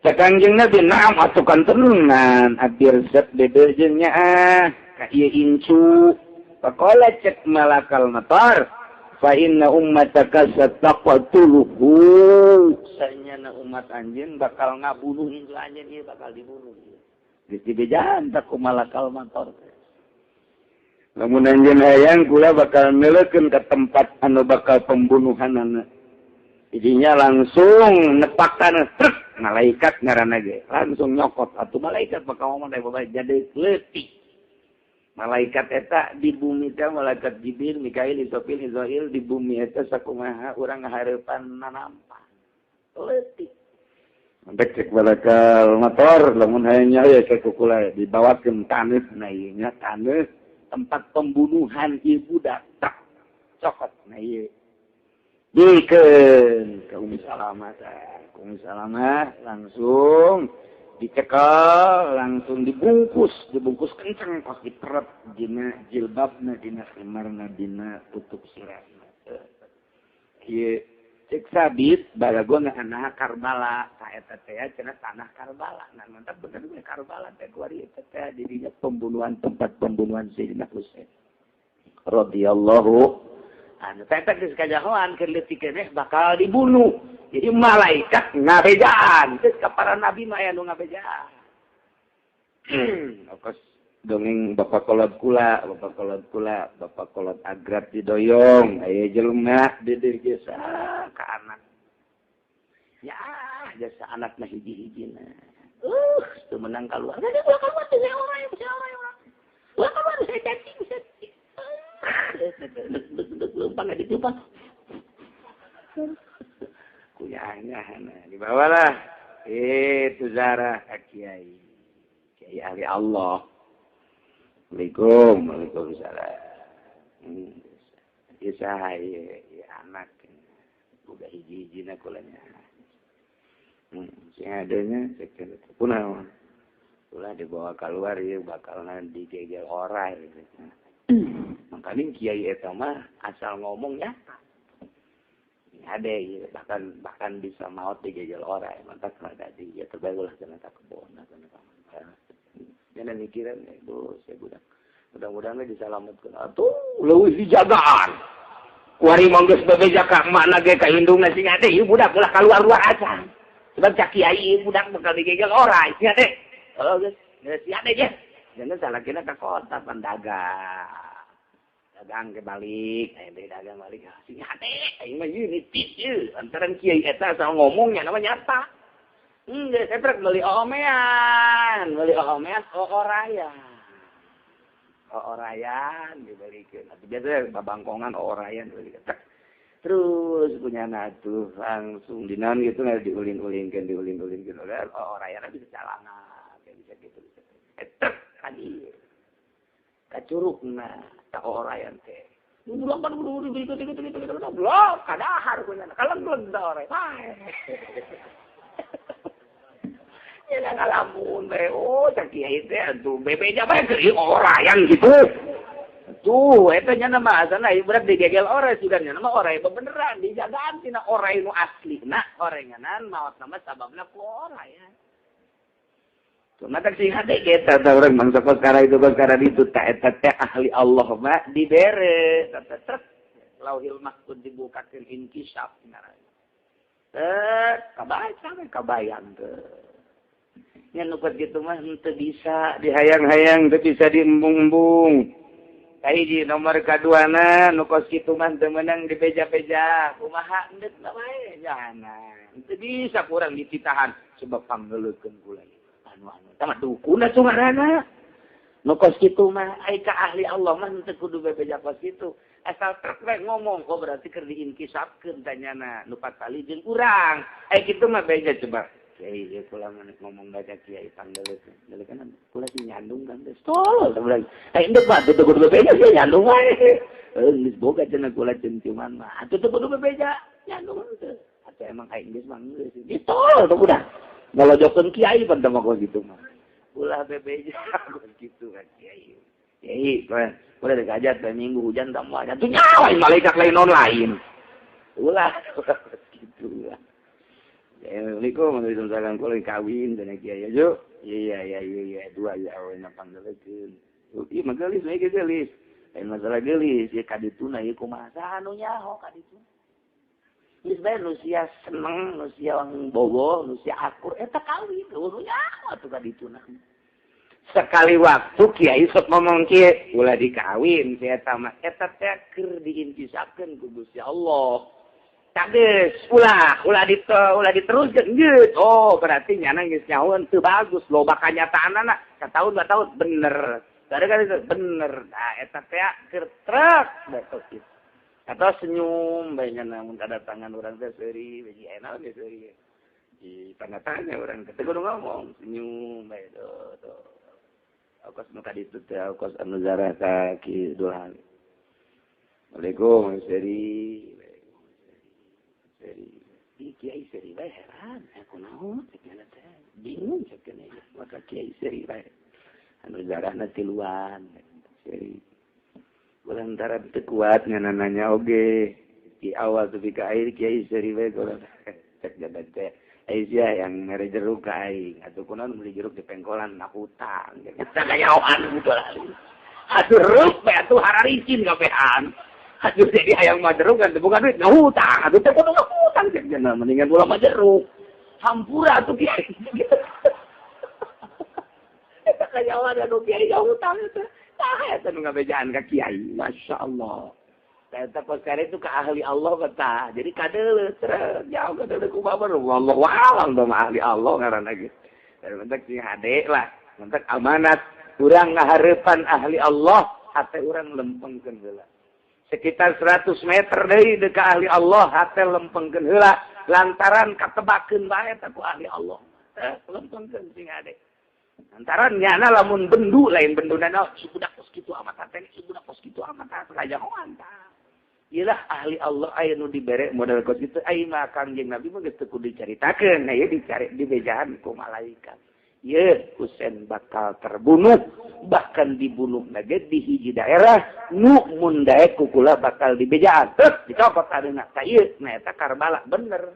cak Kangjeng Nabi naam atuh kantenunan abdi resep dede jeung nyaah ka ieu incu faqala cak malakal mator fa inna ummataka sataqtuluhu sanyana umat anjeun bakal ngabunuh incu anjeun ieu bakal dibunuh. Dibejaan tak ku malakal motor. Lamun anjeun hayang kula bakal meleukeun ka tempat anu bakal pembunuhanana. Idinya langsung nepak tanah truk malaikat ngaranna ge. Langsung nyokot atuh malaikat bakal ngomong deui jadi leutik. Malaikat eta di bumi teh malaikat Jibril, Mikail, Israfil, Izrail di bumi eta sakumaha urang ngahareupan nanampa. Leutik. Sampai cek balakal motor, lamun hayangnya ya cek kukula dibawakeun taneuh na ieu nya taneuh tempat pembunuhan ibu tak cokot na ieu. Dikeun ka Umi Salamah tah. Umi Salamah langsung dicekel, langsung dibungkus, dibungkus kenceng pas diperet dina jilbabna, dina khimarna, dina tutup sirahna. Ieu cek sabit balagona anak Karbala ka eta teh cenah tanah Karbala. Nah mantap bener we Karbala teh kuari eta teh dirinya pembunuhan tempat pembunuhan Sayyidina Husain radhiyallahu anhu. Teh teh geus kajahoan keur leutik keneh bakal dibunuh. Jadi malaikat ngabejaan geus ka para nabi mah aya nu ngabejaan. Okos dongeng bapak kolot kula, bapak kolot kula, bapak kolot agrab didoyong, aya jelema deudeuh jasa ka anak. Ya, jasa anak mah hiji-hijina. Teu meunang kaluar. Ulah kaluar teh orang, orang. Ulah kaluar saya cacing, saya. Lempang ditiupan. Kuyahnya dibawalah itu Zara ka kiai. Kiai ahli Allah. Assalamualaikum, waalaikumsalam. Isa ya anak udah hiji-hijina kulanya. Sing adanya sekian kunaon. Ulah dibawa keluar ya bakal digegel orai gitu. Makanya kiai eta mah asal ngomong nyata.
Ade ieu bahkan bisa maot digegel orai mantak rada di ieu terbaik ulah cenah ka kebon cenah ka. Jangan mikiran bos ya budak. Mudah-mudahan we disalametkeun. Atuh leuwih dijagaan. Kuari mah geus bebeja ka emakna ge ka indungna sing ade ieu budak ulah kaluar-luar acan. Sebab cak kiai ieu budak bakal digegel orai sing ade. Oh geus si ade ge. Jangan salakina ka kota pan dagang. Dagang ke balik, aya deui dagang balik. Sing ade aing mah ieu nitis ieu antaran kiai eta sama ngomongnya nama nyata. Geus etrek meuli omean oorayan. Oorayan dibelikeun. Atuh biasa babangkongan oorayan dibelikeun. Terus punya atuh langsung dinaon gitu diulin-ulinkeun diulin-ulinkeun. Oorayan bisa calana, bisa gitu. Etrek ka dieu. Ka curugna ka oorayan teh. Blok gitu blok kadahar punya kalegleg da oray. Ya ngalamun bae oh cak kiai teh atuh bebeja bae keur orayan gitu. Tuh eta nya mah asana ieu berat digegel oray sugan nya mah oray bebeneran dijagaan tina oray nu aslina orenganan maot mah sababna ku orayan. Tuh mata sing hade ge eta urang mangsa perkara itu perkara ditu ta eta teh ahli Allah mah dibere teh trek lauhil mahfuz dibukakeun inkisaf ngaranna. Kabaca we kabayang teh. Nya nu gitu mah henteu bisa dihayang-hayang, teu bisa diembung-embung. Kahiji nomor kaduana nu kos kitu mah teu meunang dibeja-beja. Kumaha endek wae jana. Teu bisa kurang dititahan sebab panggeuleukeun kula. Anu-anu tah mah dukun atuh ngaranna. Nu kos kitu mah ai ka ahli Allah mah henteu kudu bebeja kos kitu. Asal trek we ngomong kok berarti keur diinkisapkeun tanyana nu patali jeung urang. Ai kitu mah beja coba. Kiai ieu kula ngomong baca kiai panggeuleukeun. Geuleukeun kula sih nyandung kan geus tol bilang. Eh endek mah teu kudu bebeja sih nyandung wae. Geus boga cenah kula ciuman mah. Atuh teu kudu bebeja nyandung teu. Atuh emang aing geus mah geus. Ditol teu budak. Ngalojokeun kiai pan teu mah kitu mah. Ulah bebeja kitu kan kiai. Kiai kula rek hajat bae minggu hujan tah moal. Atuh nyawa malaikat lain non lain. Ulah kitu lah. Assalamualaikum warahmatullahi wabarakatuh. Kawin dan kiai aja. Iya dua ya awena panggeuleukeun. Ieu mah geulis we geulis. Lain masalah geulis ieu ka dituna ieu kumaha anu nyaho ka dituna. Geus bae nu sia seneng, nu sia bogo, nu sia akur eta kawin nu nyaho atuh ka dituna. Sekali waktu kiai sok ngomong kieu ulah dikawin si eta mah eta teh keur diintisapkeun ku Gusti Allah. Tades ulah diteruskeun geus. Oh, berarti nyana geus nyahoeun teu bagus loba kanyataanana satahun dua tahun bener. Ada kan itu bener. Nah, eta teh keur trek betul kitu. Atau senyum bae nyana mun kadatangan urang teh seuri bagi enak ge seuri. Di tanda tanya urang teh kudu ngomong senyum bae tuh. Tuh. Kos nu ka ditu teh kos anu zarah ka Ki Dulhan. Assalamualaikum seuri. Seri, kiai seri bae heran, aku naon cek nya teh bingung cek nya maka kiai seri bae anu zarahna tiluan seri lantaran teu kuat nganana oge di awal tepi ka air kiai seri bae cek jabat teh ai sia yang mere jeruk ka aing atuh kunaon meuli jeruk di pengkolan na hutang kita kanyaoan gitu atuh reup bae atuh hararicin kabehan. Aduh jadi hayang mah jeruk kan bukan duit ngahutang atuh teh kudu ngahutang cek cenah mendingan ulah mah jeruk hampura atuh kiai eta kanyawan anu kiai ngahutang teh tah eta nu ngabejaan ka kiai masyaallah eta perkara itu ka ahli Allah kata jadi kadeuleuh trek jauh kadeuleuh kumaha wallahu a'lam da ahli Allah ngaranna ge dari mentek sing hade lah mentek amanat urang ngahareupan ahli Allah hate urang lempengkeun heula sekitar 100 meter deui deuk ahli Allah hate lempengkeun heula lantaran katebakeun bae teh ku ahli Allah teh lempengkeun sing ade lantaran nyana lamun bendu lain benduna naon si budak kos kitu amat teh si budak kos kitu amat teh kajahoan tah ieu ahli Allah aya nu dibere modal kos kitu ai mah Kangjeng Nabi mah geus teu kudu dicaritakeun nah ieu dicari dibejaan ku malaikat Ye Husain bakal terbunuh, bahkan dibunuh nage di hiji daerah nu mun daek kukula bakal dibejaan. Terus dicopot adeuna ka ieu, nah eta Karbala bener.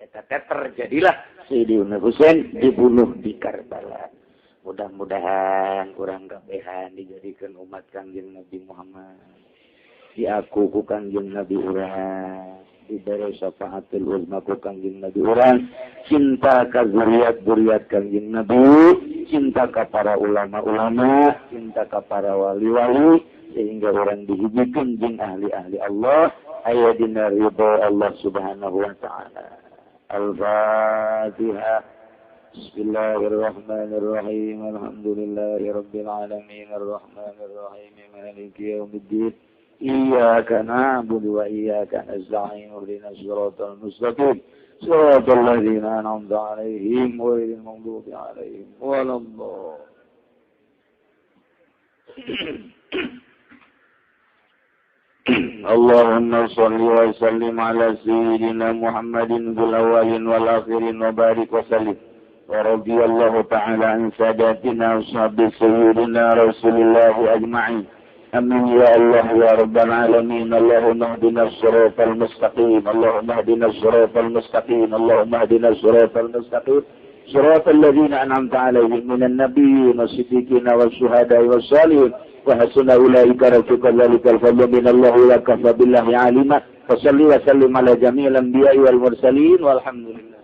Eta teh terjadilah Sayyidina Husain dibunuh di Karbala. Mudah-mudahan urang kabehan dijadikan umat Kangjeng Nabi Muhammad. Diaku ku Kangjeng Nabi urang, diberi syafaatul uzma ku Kangjeng Nabi urang, cinta ka zuriat-zuriat Kangjeng Nabi, cinta ka para ulama-ulama, cinta ka para wali-wali, sehingga orang dihijikeun jeung ahli-ahli Allah, aya dina ridho Allah Subhanahu wa taala. Al-Fatihah. Bismillahirrahmanirrahim. Alhamdulillahirabbil alamin arrahmanirrahim maliki yaumiddin. Iyyaka na'budu wa iyyaka nasta'in ihdinas siratal mustaqim siratal ladzina an'amta 'alaihim ghairil maghdubi 'alaihim waladdallin.
Allahumma shalli wa sallim ala sayyidina Muhammadin fil awwalin wal akhirin wa barik wa sallim. Wa radiyallahu ta'ala an sadatina ashabi sayyidina Rasulillah ajma'in. Amin ya Allah ya Rabbal alamin. Allahumma ihdina as-siratal mustaqim. Allahumma ihdina as-siratal mustaqim. Allahumma ihdina as-siratal mustaqim. Siratal ladzina an'amta 'alaihim minan nabiyyin was-siddiqin wasyuhada'i was-salihin. Wa hasuna ulaika rafiqa dzalikal fadlu minallahi wa kafa billahi 'alima. Wa salli wa sallim ala jami'il anbiya'i wal mursalin walhamdulillah.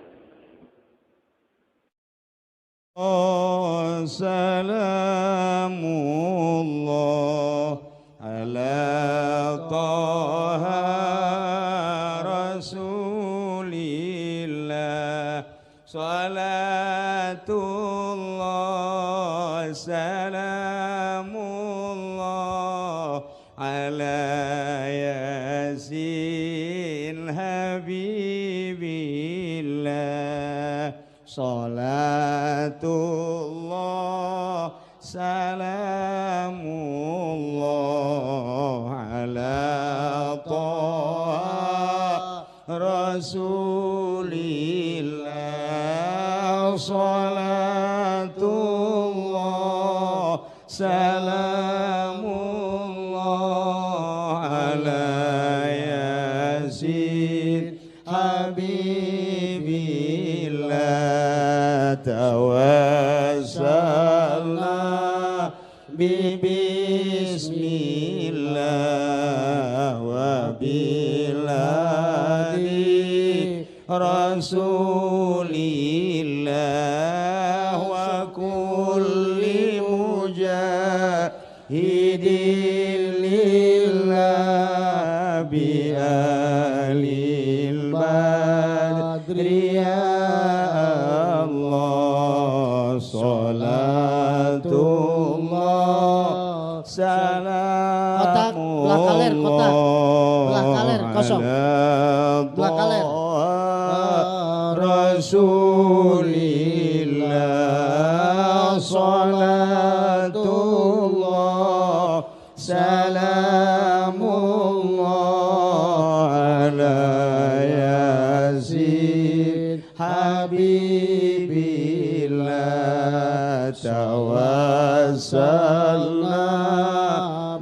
Salamullah ala Taha Rasulillah, salatullah salamullah ala Yasin Habibillah, salatullah salamullah ala Taha Rasulillah, salatullah salamullah ala Yasin Habibillah. Tawassalna bismillah wa biladi Rasulillah wa kulli mujahidin lillah bi ahlil badri ya Allah, salatullah salamullah.
Kotak belah kaler, kotak belah kaler kosong, belah kaler.
Rasulillah, salatullah salamullah ala Yasin Habibillah. Tawassalna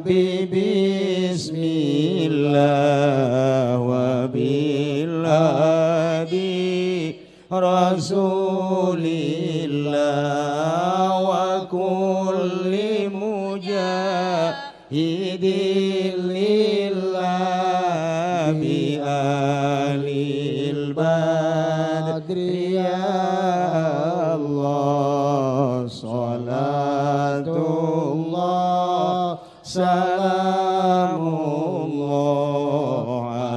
bismillah wa biladi Rasulillah wa kulli mujahidin lillah bi ahlil badri ya Allah, salatullah salamullah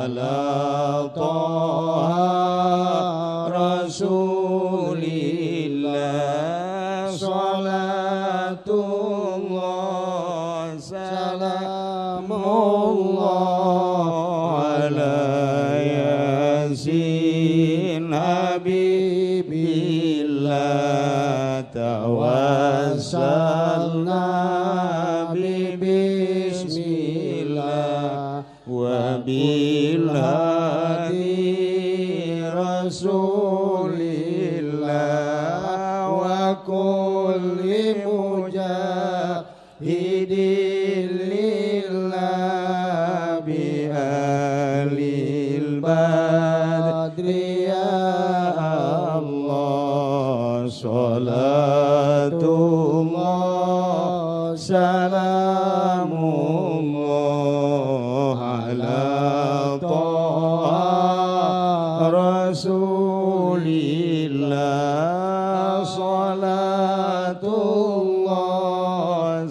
ala Taha Rasulillah, salatullah salamullah ala Yasin Habibillah. Tawassalna bismillah wa bilhadi Rasulillah wa Salatullah salamullah ala Taha Rasulillah. Salatullah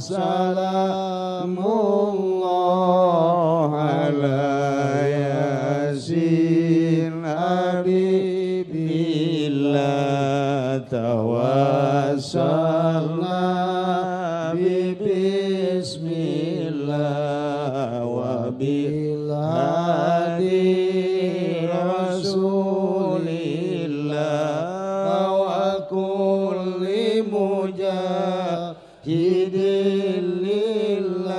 salamullah ala Yasin Habibillah. Tawassalna bi bismillah wa bil hadi Rasulillah wa kulli mujahidin lillah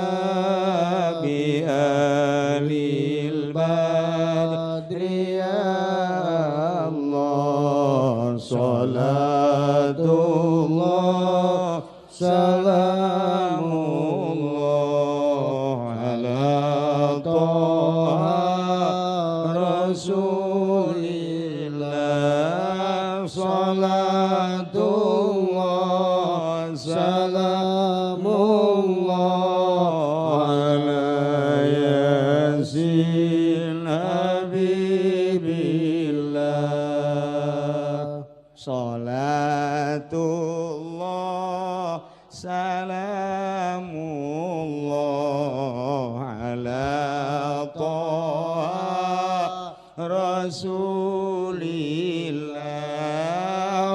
bi alil badri ya Allah. Salatullah salamullah ala Taha Rasulillah. Salatullah salamullah ala Yasin Habibillah. Salatullah salamullah ala Taha Rasulillah.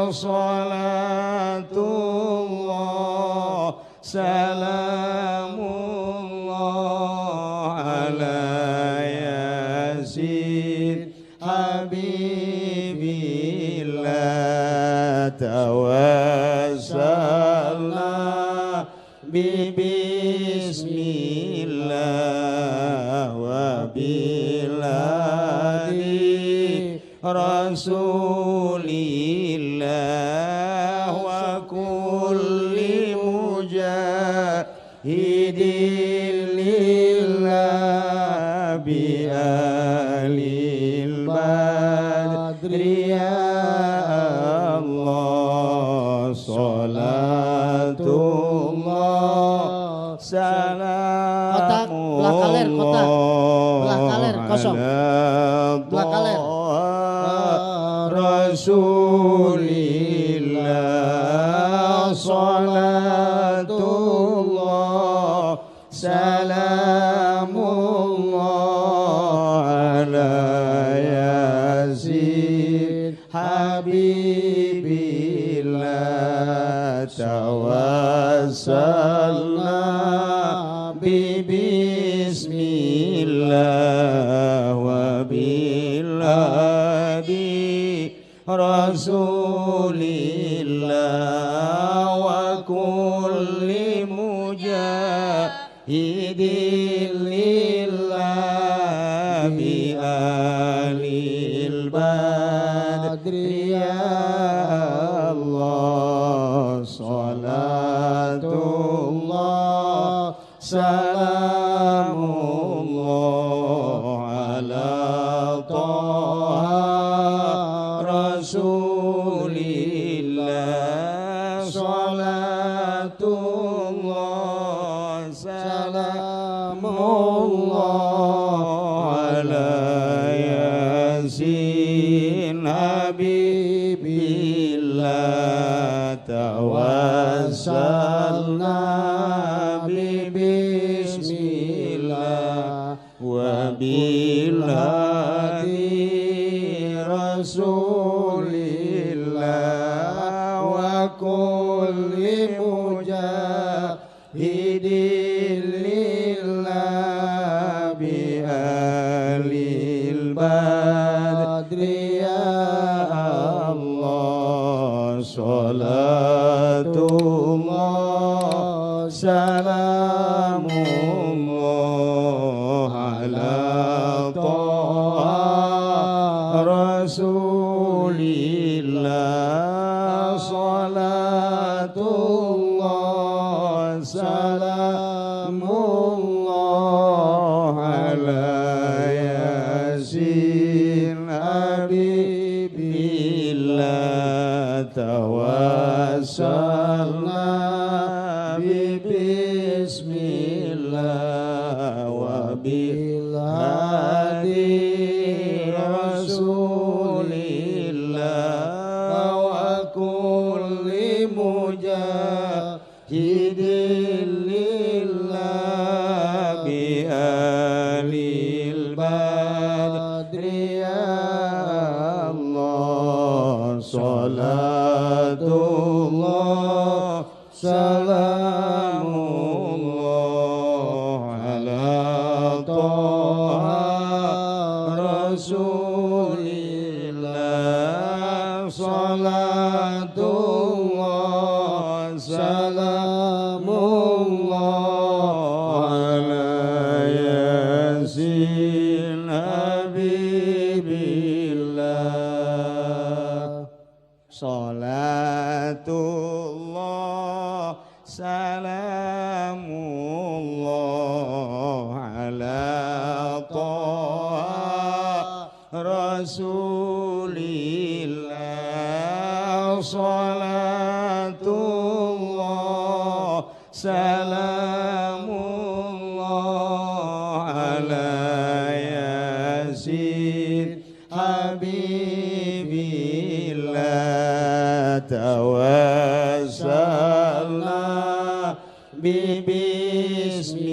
Salatullah salamullah ala Yasin Habibillah. Tawassalna bi bismillah wa bil hadi Rasulillah wa kulli mujahidin lillah bi alil badri ya Allah. Salatullah
Kotak belah kaler, kotak belah kaler kosong, belah kaler.
Rasulillah. Salatullah salamullah ala Yasin Habibillah. Tawassalna bi bismillah wa bil hadi Rasulillah wa kulli mujahidin lillah bi alil badri ya Allah. Salatullah salamullah ala Taha Rasulillah. Salatullah salamullah ala Yasin Habibillah. Tawassalna bi bismillah wa bil hadi Rasulillah wa kulli mujahidin lillah bi alil badri ya Allah. Salatullah salamullah ala Taha Rasulillah. Salatullah salamullah ala Yasin Habibillah. Tawassalna Tawassalna bi bismillah wa bil hadi rasulillah wa kulli mujahidin lillah bi alil badri ya Allah. Salatullah salamullah ala Toha Rasulillah. Salatullah salamullah ala Yasin Habibillah. Salatullah salamullah ala Toha Rasulillah. Salatullah salamullah ala Yasin Habibillah. Tawassalna bi bismillah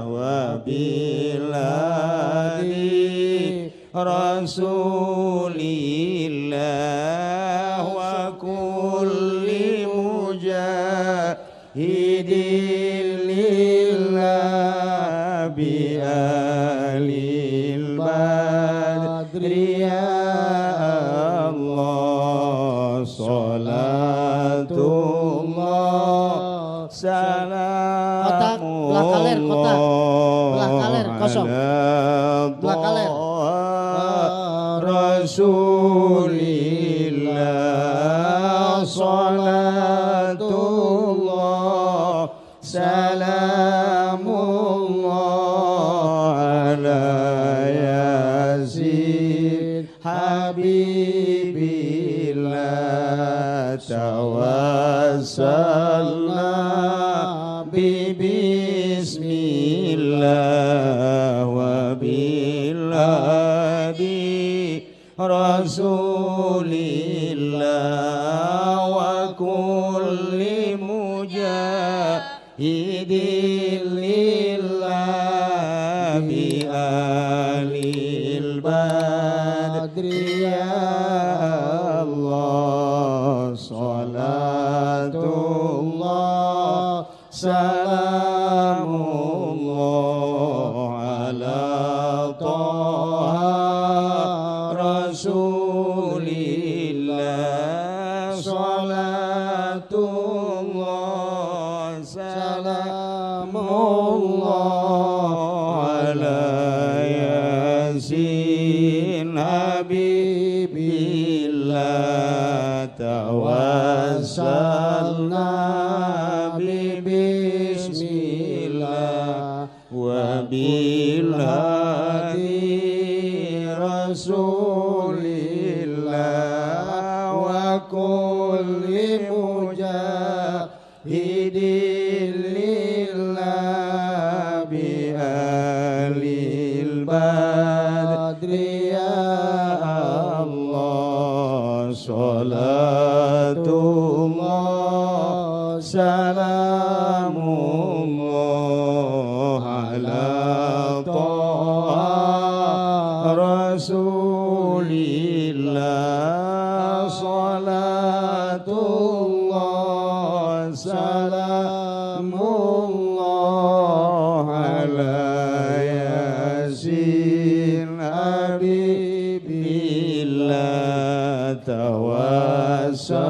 wa bil hadi rasulillah wa kulli mujahidin lillah bi alil badri ya Allah. Salatullah
Kotak belah kaler, kotak belah kaler kosong, belah kaler.
Rasulillah. Salatullah salamullah ala Yasin Habibillah. Tawassalna bi bismillah wa bil hadi rasulillah wa kulli mujahidin lillah bi alil badri ya Allah. Salatullah salamullah ala Toha Rasulillah. Salatullah salamullah ala Yasin Habibillah. Tawassalna bi bismillah wa bil hadi rasulillah wa kulli mujahidin lillah bi alil badri ya Allah. Salatullah salamullah ala Toha Rasulillah. Salatullah salamullah ala Yasin Habibillah. Tawassalna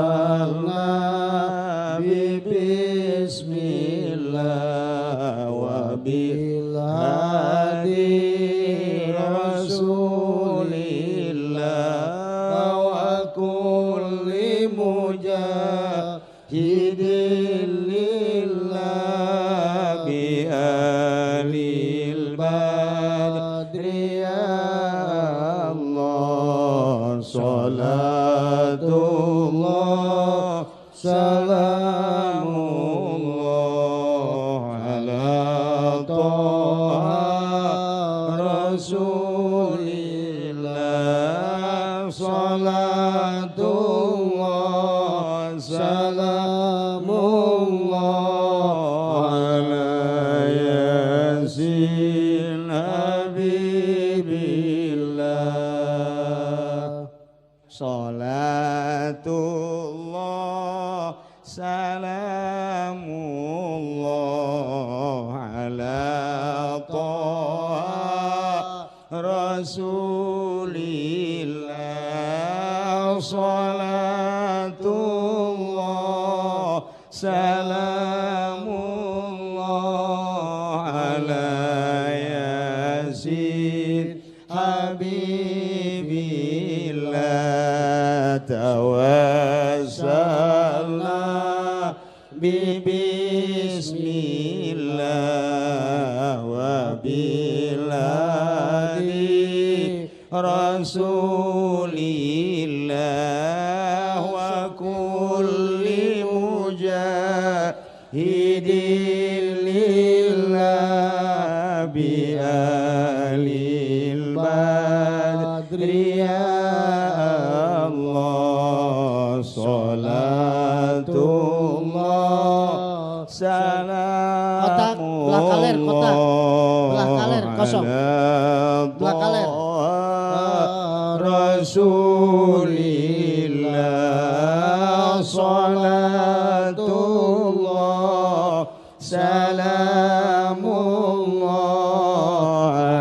bi bismillah wa bil hadi rasulillah wa kulli mujahidin lillah bi alil badri ya Allah. Salatullah Salatullah salamullah ala Toha Rasulillah. Salatullah salamullah ala Yasin Habibillah. Salatullah salamullah ala Toha Rasulillah. Salatullah salamullah ala Yasin Habibillah. Tawassalna bi bismillah wa biladi Rasulillah wa kulli mujahidin lillah bi alil badri ya Allah. Salatullah salamullah
kotak belah kaler, kotak belah kaler kosong, belah kaler
Rasulillah. Salatullah salamullah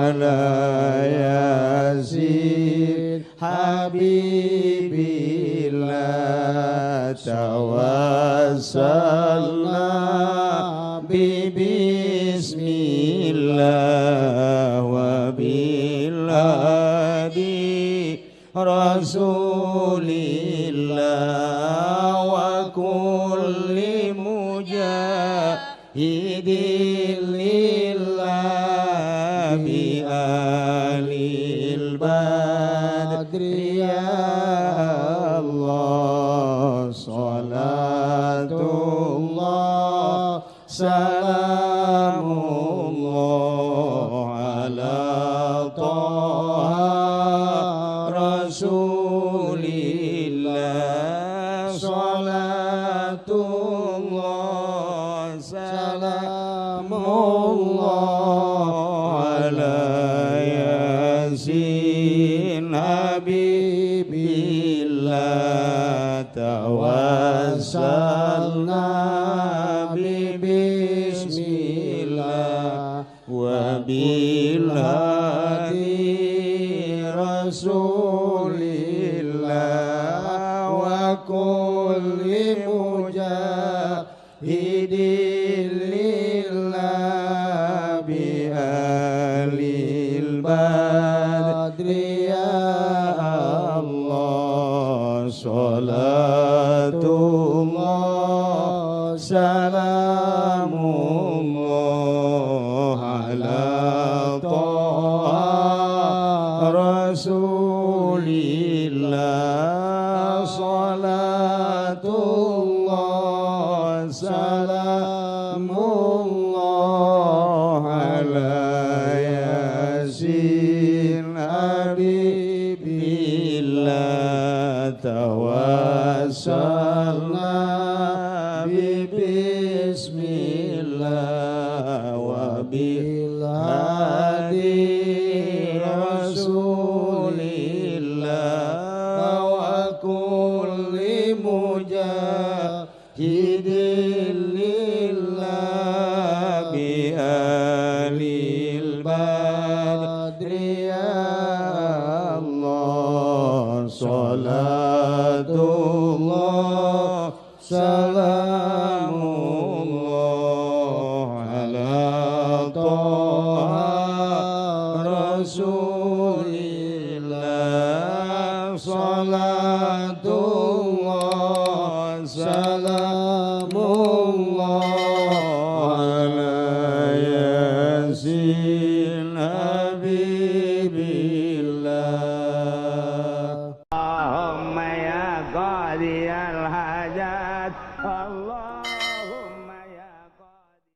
ala Yasin Habibillah. Tawassalna bi bismillah wa biladi Rasulillah wa kulli mujahidin lillah bi alil badri ya Allah. Salatullah salamullah ala Toha Rasulillah. Salatullah salamullah ala Yasin Habibillah. Tawassalna bi bismillah wa bilhadi Rasulillah wa kulli mujahidin lillah bi alil badri ya Allah. Salatullah salamullah ala Toha Rasulillah. Salatullah salamullah ala Yasin Habibillah. Tawassalna bi bismillah wa bilhadi Rasulillah wa kulli mujahidin lillah bi alil badri ya Allah. Salatullah salamullah ala Toha Rasulillah.